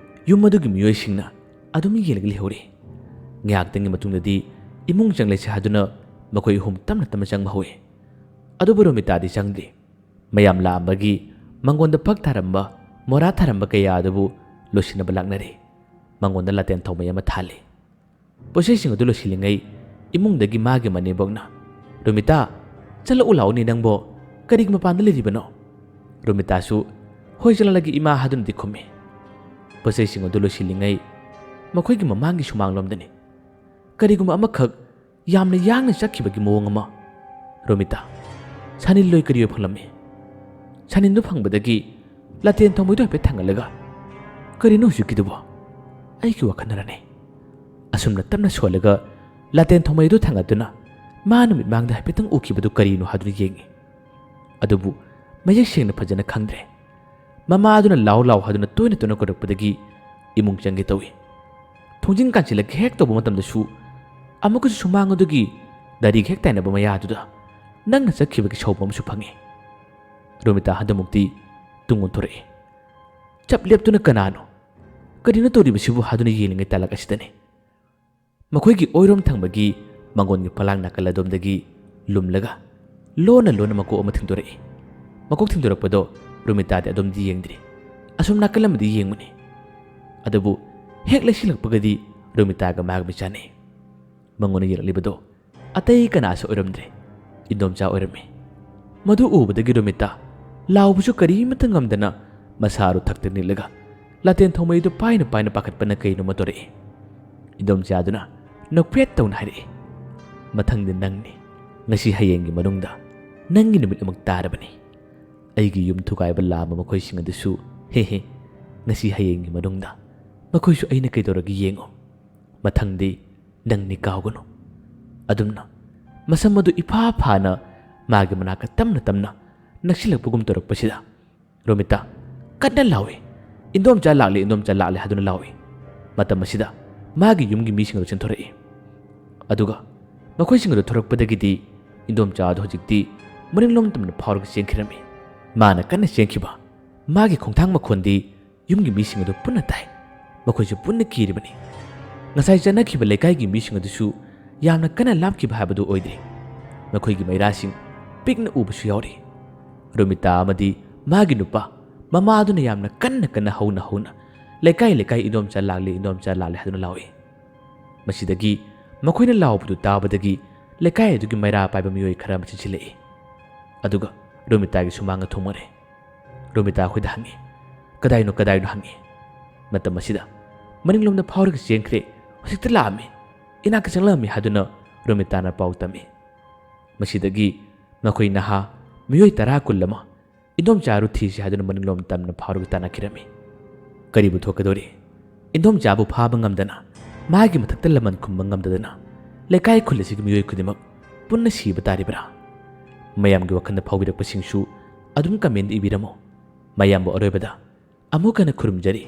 ꯌꯨꯝ ꯑꯗꯨꯒꯤ ꯃꯤꯑꯣꯏꯁꯤꯡꯅ ꯑꯗꯨꯝ ꯌꯦꯡꯂꯒ ꯂꯩꯍꯧꯔꯤ꯫ ꯉꯥꯏꯍꯥꯛꯇꯪꯒꯤ ꯃꯇꯨꯡꯗꯗꯤ ꯏꯃꯨꯡ ꯆꯪꯂꯁꯤ ꯍꯥꯏꯗꯨꯅ ꯃꯈꯣꯏ ꯑꯍꯨꯝ ꯇꯞꯅ ꯇꯞꯅ ꯆꯪꯕ ꯍꯧꯏ꯫ ꯑꯗꯨꯕꯨ ꯔꯣꯃꯤꯇꯥꯗꯤ ꯆꯪꯗ꯭ꯔꯤ꯫ ꯃꯌꯥꯝ ꯂꯥꯛꯂꯝꯕꯒꯤ ꯃꯉꯣꯟꯗ ꯐꯛ ꯊꯥꯔꯝꯕ, ꯃꯣꯔꯥ ꯊꯥꯔꯝꯕ ꯀꯌꯥ ꯑꯗꯨꯕꯨ ꯂꯣꯏꯁꯤꯟꯅꯕ ꯂꯥꯛꯅꯔꯤ꯫ ꯃꯉꯣꯟꯗ ꯂꯥꯇꯦꯟ ꯊꯧꯃꯩ ꯑꯃ ꯊꯥꯜꯂꯤ꯫ ꯄꯣꯠꯆꯩꯁꯤꯡ ꯑꯗꯨ ꯂꯣꯏꯁꯤꯜꯂꯤꯉꯩ ꯏꯃꯨꯡꯗꯒꯤ ꯃꯥꯒꯤ ꯃꯅꯦꯝꯕꯣꯛꯅ, "ꯔꯣꯃꯤꯇꯥ, ꯆꯠꯂꯛꯎ ꯂꯥꯛꯎꯅꯦ ꯅꯪꯕꯣ, ꯀꯔꯤꯒꯤ ꯃꯄꯥꯟꯗ ꯂꯩꯔꯤꯕꯅꯣ?" ꯔꯣꯃꯤꯇꯥꯁꯨ, "ꯍꯣꯏ ꯆꯠꯂꯛꯂꯒꯦ ꯏꯃꯥ" ꯍꯥꯏꯗꯨꯅꯗꯤ ꯈꯨꯝꯃꯤ꯫ ꯄꯣꯠꯆꯩꯁꯤꯡ ꯑꯗꯨ ꯂꯣꯏꯁꯤꯜꯂꯤꯉꯩ ꯃꯈꯣꯏꯒꯤ ꯃꯃꯥꯡꯒꯤ ꯁꯨꯃꯥꯡꯂꯣꯝꯗꯅꯤ ꯀꯔꯤꯒꯨꯝꯕ ꯑꯃꯈꯛ ꯌꯥꯝꯅ ꯌꯥꯡꯅ ꯆꯠꯈꯤꯕꯒꯤ ꯃꯑꯣꯡ ꯑꯃ꯫ ꯔꯣꯃꯤꯇꯥ, ꯁꯥꯅꯤꯜꯂꯣꯏ ꯀꯔꯤꯑꯣꯏ ꯐꯪꯂꯝꯃꯤ꯫ ꯁꯥꯅꯤꯟꯗꯨ ꯐꯪꯕꯗꯒꯤ ꯂꯥꯇꯦꯟ ꯊꯧꯃꯩꯗꯨ ꯍꯥꯏꯐꯦꯠ ꯊꯥꯡꯒꯠꯂꯒ, "ꯀꯔꯤꯅꯣ ꯍꯧꯖꯤꯛꯀꯤꯗꯨꯕꯣ? ꯑꯩꯒꯤ ꯋꯥꯈꯜꯅꯔꯅꯦ?" ꯑꯁꯨꯝꯅ ꯇꯞꯅ ꯁꯣꯜꯂꯒ ꯂꯥꯇꯦꯟ ꯊꯧꯃꯩꯗꯨ ꯊꯥꯡꯒꯠꯇꯨꯅ ꯃꯥꯅ ꯃꯤꯠꯃꯥꯡꯗ ꯍꯥꯏꯐꯦꯠꯇꯪ ꯎꯈꯤꯕꯗꯨ ꯀꯔꯤꯅꯣ ꯍꯥꯏꯗꯨꯅ ꯌꯦꯡꯉꯤ꯫ ꯑꯗꯨꯕꯨ ꯃꯌꯦꯛ ꯁꯦꯡꯅ ꯐꯖꯅ ꯈꯪꯗ꯭ꯔꯦ꯫ ꯃꯃꯥ ꯑꯗꯨꯅ "ꯂꯥꯎ ꯂꯥꯎ" ꯍꯥꯏꯗꯨꯅ ꯇꯣꯏꯅ ꯇꯣꯏꯅ ꯀꯧꯔꯛꯄꯗꯒꯤ ꯏꯃꯨꯡ ꯆꯪꯒꯦ ꯇꯧꯏ꯫ ꯊꯣꯡꯖꯤꯟ ꯀꯥꯟꯁꯤꯜꯂꯛꯀꯦ ꯍꯦꯛ ꯇꯧꯕ ꯃꯇꯝꯗꯁꯨ ꯑꯃꯨꯛꯀꯁꯨ ꯁꯨꯃꯥꯡ ꯑꯗꯨꯒꯤ ꯗꯥꯔꯤꯒ ꯍꯦꯛ ꯇꯥꯏꯅꯕ ꯃꯌꯥꯗꯨꯗ ꯅꯪꯅ ꯆꯠꯈꯤꯕꯒꯤ ꯁꯧꯕ ꯑꯃꯁꯨ ꯐꯪꯉꯤ꯫ ꯔꯣꯃꯤꯇꯥ ꯍꯟꯗꯛꯃꯨꯛꯇꯤ ꯇꯨꯡ ꯑꯣꯟꯊꯣꯔꯛꯏ꯫ ꯆꯞ ꯂꯦꯞꯇꯨꯅ ꯀꯅꯥꯅꯣ? ꯀꯔꯤꯅꯣ ꯇꯧꯔꯤꯕꯁꯤꯕꯨ ꯍꯥꯏꯗꯨꯅ ꯌꯦꯡꯂꯤꯉꯩ ꯇꯥꯂꯛ ꯑꯁꯤꯗꯅꯤ꯫ ꯃꯈꯣꯏꯒꯤ ꯑꯣꯏꯔꯣꯝ ꯊꯪꯕꯒꯤ ꯃꯪꯒꯣꯟꯒꯤ ꯐꯂꯥꯡ ꯅꯥꯀꯜ ꯑꯗꯣꯝꯗꯒꯤ ꯂꯨꯝꯂꯒ ꯂꯣꯟꯅ ꯂꯣꯟꯅ ꯃꯀꯣꯛ ꯑꯃ ꯊꯤꯟꯗꯣꯔꯛꯏ꯫ ꯃꯀꯣꯛ ꯊꯤꯟꯗꯣꯔꯛꯄꯗꯣ ꯔꯣꯃꯤꯇꯥꯗꯤ ꯑꯗꯣꯝꯗꯤ ꯌꯦꯡꯗ꯭ꯔꯤ꯫ ꯑꯁꯣꯝ ꯅꯥꯀꯜ ꯑꯃꯗꯤ ꯌꯦꯡꯕꯅꯤ꯫ ꯑꯗꯨꯕꯨ ꯍꯦꯛ ꯂꯩꯁꯤꯜꯂꯛꯄꯒꯗꯤ ꯔꯣꯃꯤꯇꯥꯒ ꯃꯥꯒ ꯃꯤꯠ ꯆꯥꯟꯅꯩ꯫ ꯃꯉꯣꯟꯗ ꯌꯦꯡꯂꯛꯂꯤꯕꯗꯣ ꯑꯇꯩ ꯀꯅꯥꯁꯨ ꯑꯣꯏꯔꯝꯗ꯭ꯔꯦ꯫ ꯏꯟꯗꯣꯝꯆꯥ ꯑꯣꯏꯔꯝꯃꯤ꯫ ꯃꯗꯨ ꯎꯕꯗꯒꯤ ꯔꯣꯃꯤꯇꯥ ꯂꯥꯎꯕꯁꯨ ꯀꯔꯤꯃꯠꯇ ꯉꯝꯗꯅ ꯃꯁꯥ ꯑꯗꯨ ꯊꯛꯇ ꯅꯤꯛꯂꯒ ꯂꯥꯇꯦꯟ ꯊꯧꯃꯩꯗꯨ ꯄꯥꯏꯅ ꯄꯥꯏꯅ ꯄꯥꯈꯠꯄꯅ ꯀꯩꯅꯣꯃ ꯇꯧꯔꯛꯏ꯫ ꯏꯟꯗꯣꯝꯆꯥꯗꯨꯅ ꯅꯣꯛꯐꯦꯠ ꯇꯧꯅ ꯍꯥꯏꯔꯛꯏ, "ꯃꯊꯪꯗꯤ ꯅꯪꯅꯤ꯫ ꯉꯁꯤ ꯍꯌꯦꯡꯒꯤ ꯃꯅꯨꯡꯗ ꯅꯪꯒꯤ ꯅꯨꯃꯤꯠ ꯑꯃꯨꯛ ꯇꯥꯔꯕꯅꯤ꯫ ꯑꯩꯒꯤ ꯌꯨꯝ ꯊꯨꯒꯥꯏꯕ ꯂꯥꯝꯕ ꯃꯈꯣꯏꯁꯤꯡ ꯑꯗꯨꯁꯨ, ꯍꯦ ꯍꯦ, ꯉꯁꯤ ꯍꯌꯦꯡꯒꯤ ꯃꯅꯨꯡꯗ ꯃꯈꯣꯏꯁꯨ ꯑꯩꯅ ꯀꯩꯗꯧꯔꯒꯦ ꯌꯦꯡꯉꯨ꯫ ꯃꯊꯪꯗꯤ ꯅꯪꯅꯤ ꯀꯥꯎꯒꯅꯨ꯫" ꯑꯗꯨꯝꯅ ꯃꯁꯝ ꯑꯗꯨ ꯏꯐꯥ ꯐꯥꯅ ꯃꯥꯒꯤ ꯃꯅꯥꯛꯇ ꯇꯞꯅ ꯇꯞꯅ ꯅꯛꯁꯤꯜꯂꯛꯄꯒꯨꯝ ꯇꯧꯔꯛꯄꯁꯤꯗ ꯔꯣꯃꯤꯇꯥ ꯀꯟꯅ ꯂꯥꯎꯏ, "ꯏꯟꯗꯣꯝꯆꯥ ꯂꯥꯛꯂꯦ, ꯏꯟꯗꯣꯝꯆꯥ ꯂꯥꯛꯂꯦ" ꯍꯥꯏꯗꯨꯅ ꯂꯥꯎꯏ꯫ ꯃꯇꯝ ꯑꯁꯤꯗ ꯃꯥꯒꯤ ꯌꯨꯝꯒꯤ ꯃꯤꯁꯤꯡ ꯑꯗꯨ ꯆꯦꯟꯊꯣꯔꯛꯏ꯫ ꯑꯗꯨꯒ ꯃꯈꯣꯏꯁꯤꯡ ꯑꯗꯨ ꯊꯣꯔꯛꯄꯗꯒꯤꯗꯤ ꯏꯟꯗꯣꯝꯆꯥ ꯑꯗꯨ ꯍꯧꯖꯤꯛꯇꯤ ꯃꯅꯤꯡꯂꯣꯝ ꯇꯝꯅ ꯐꯥꯎꯔꯒ ꯆꯦꯟꯈꯤꯔꯝꯃꯤ꯫ ꯃꯥꯅ ꯀꯟꯅ ꯆꯦꯟꯈꯤꯕ ꯃꯥꯒꯤ ꯈꯣꯡꯊꯥꯡ ꯃꯈꯣꯟꯗꯤ ꯌꯨꯝꯒꯤ ꯃꯤꯁꯤꯡ ꯑꯗꯨ ꯄꯨꯟꯅ ꯇꯥꯏ꯫ ꯃꯈꯣꯏꯁꯨ ꯄꯨꯟꯅ ꯀꯤꯔꯤꯕꯅꯤ꯫ ꯉꯁꯥꯏ ꯆꯠꯅꯈꯤꯕ ꯂꯩꯀꯥꯏꯒꯤ ꯃꯤꯁꯤꯡ ꯑꯗꯨꯁꯨ ꯌꯥꯝꯅ ꯀꯟꯅ ꯂꯥꯞꯈꯤꯕ ꯍꯥꯏꯕꯗꯨ ꯑꯣꯏꯗ꯭ꯔꯤ꯫ ꯃꯈꯣꯏꯒꯤ ꯃꯩꯔꯥꯁꯤꯡ ꯄꯤꯛꯅ ꯎꯕꯁꯨ ꯌꯥꯎꯔꯤ꯫ ꯔꯣꯃꯤꯇꯥ ꯑꯃꯗꯤ ꯃꯥꯒꯤ ꯅꯨꯄꯥ ꯃꯃꯥ ꯑꯗꯨꯅ ꯌꯥꯝꯅ ꯀꯟꯅ ꯀꯟꯅ ꯍꯧꯅ ꯍꯧꯅ "ꯂꯩꯀꯥꯏ ꯂꯩꯀꯥꯏ ꯏꯟꯗꯣꯝꯆꯥ ꯂꯥꯛꯂꯦ, ꯏꯟꯗꯣꯝꯆꯥ ꯂꯥꯛꯂꯦ" ꯍꯥꯏꯗꯨꯅ ꯂꯥꯎꯏ꯫ ꯃꯁꯤꯗꯒꯤ ꯃꯈꯣꯏꯅ ꯂꯥꯎꯕꯗꯨ ꯇꯥꯕꯗꯒꯤ ꯂꯩꯀꯥꯏ ꯑꯗꯨꯒꯤ ꯃꯩꯔꯥ ꯄꯥꯏꯕ ꯃꯤꯑꯣꯏ ꯈꯔ ꯑꯃ ꯆꯦꯟꯁꯤꯜꯂꯛꯏ꯫ ꯑꯗꯨꯒ ꯔꯣꯃꯤꯇꯥꯒꯤ ꯁꯨꯃꯥꯡ ꯑꯊꯣꯡ ꯃꯔꯦ꯫ ꯔꯣꯃꯤꯇꯥ ꯑꯩꯈꯣꯏꯗ ꯍꯪꯉꯤ, "ꯀꯗꯥꯏꯅꯣ, ꯀꯗꯥꯏꯅꯣ?" ꯍꯪꯉꯤ꯫ ꯃꯇꯝ ꯑꯁꯤꯗ ꯃꯅꯤꯡꯂꯣꯝꯗ ꯐꯥꯎꯔꯒ ꯆꯦꯟꯈ꯭ꯔꯦ, ꯍꯧꯖꯤꯛꯇ ꯂꯥꯛꯑꯝꯃꯤ, ꯏꯅꯥꯛꯇ ꯆꯪꯂꯛꯑꯝꯃꯤ ꯍꯥꯏꯗꯨꯅ ꯔꯣꯃꯤꯇꯥꯅ ꯄꯥꯎ ꯇꯝꯃꯤ꯫ ꯃꯁꯤꯗꯒꯤ ꯃꯈꯣꯏ ꯅꯍꯥ ꯃꯤꯑꯣꯏ ꯇꯔꯥ ꯀꯨꯟ ꯑꯃ ꯏꯟꯗꯣꯝꯆꯥ ꯑꯗꯨ ꯊꯤꯁꯤ ꯍꯥꯏꯗꯨꯅ ꯃꯅꯤꯡꯂꯣꯝ ꯇꯝꯅ ꯐꯥꯎꯔꯒ ꯇꯥꯟꯅꯈꯤꯔꯝꯃꯤ꯫ ꯀꯔꯤꯕꯨ ꯊꯣꯛꯀꯗꯧꯔꯤ? ꯏꯟꯗꯣꯝꯆꯥꯕꯨ ꯐꯥꯕ ꯉꯝꯗꯅ, ꯃꯥꯒꯤ ꯃꯊꯛꯇ ꯂꯃꯟ ꯈꯨꯝꯕ ꯉꯝꯗꯗꯅ, ꯂꯩꯀꯥꯏ ꯈꯨꯜ ꯑꯁꯤꯒꯤ ꯃꯤꯑꯣꯏ ꯈꯨꯗꯤꯡꯃꯛ ꯄꯨꯟꯅ ꯁꯤꯕ ꯇꯥꯔꯤꯕ꯭ꯔꯥ? ꯃꯌꯥꯝꯒꯤ ꯋꯥꯈꯜꯗ ꯐꯥꯎꯕꯤꯔꯛꯄꯁꯤꯡꯁꯨ ꯑꯗꯨꯝ comment ꯏꯕꯤꯔꯝꯃꯨ꯫ ꯃꯌꯥꯝꯕꯨ ꯑꯔꯣꯏꯕꯗ ꯑꯃꯨꯛ ꯍꯟꯅ ꯈꯨꯔꯨꯝꯖꯔꯤ꯫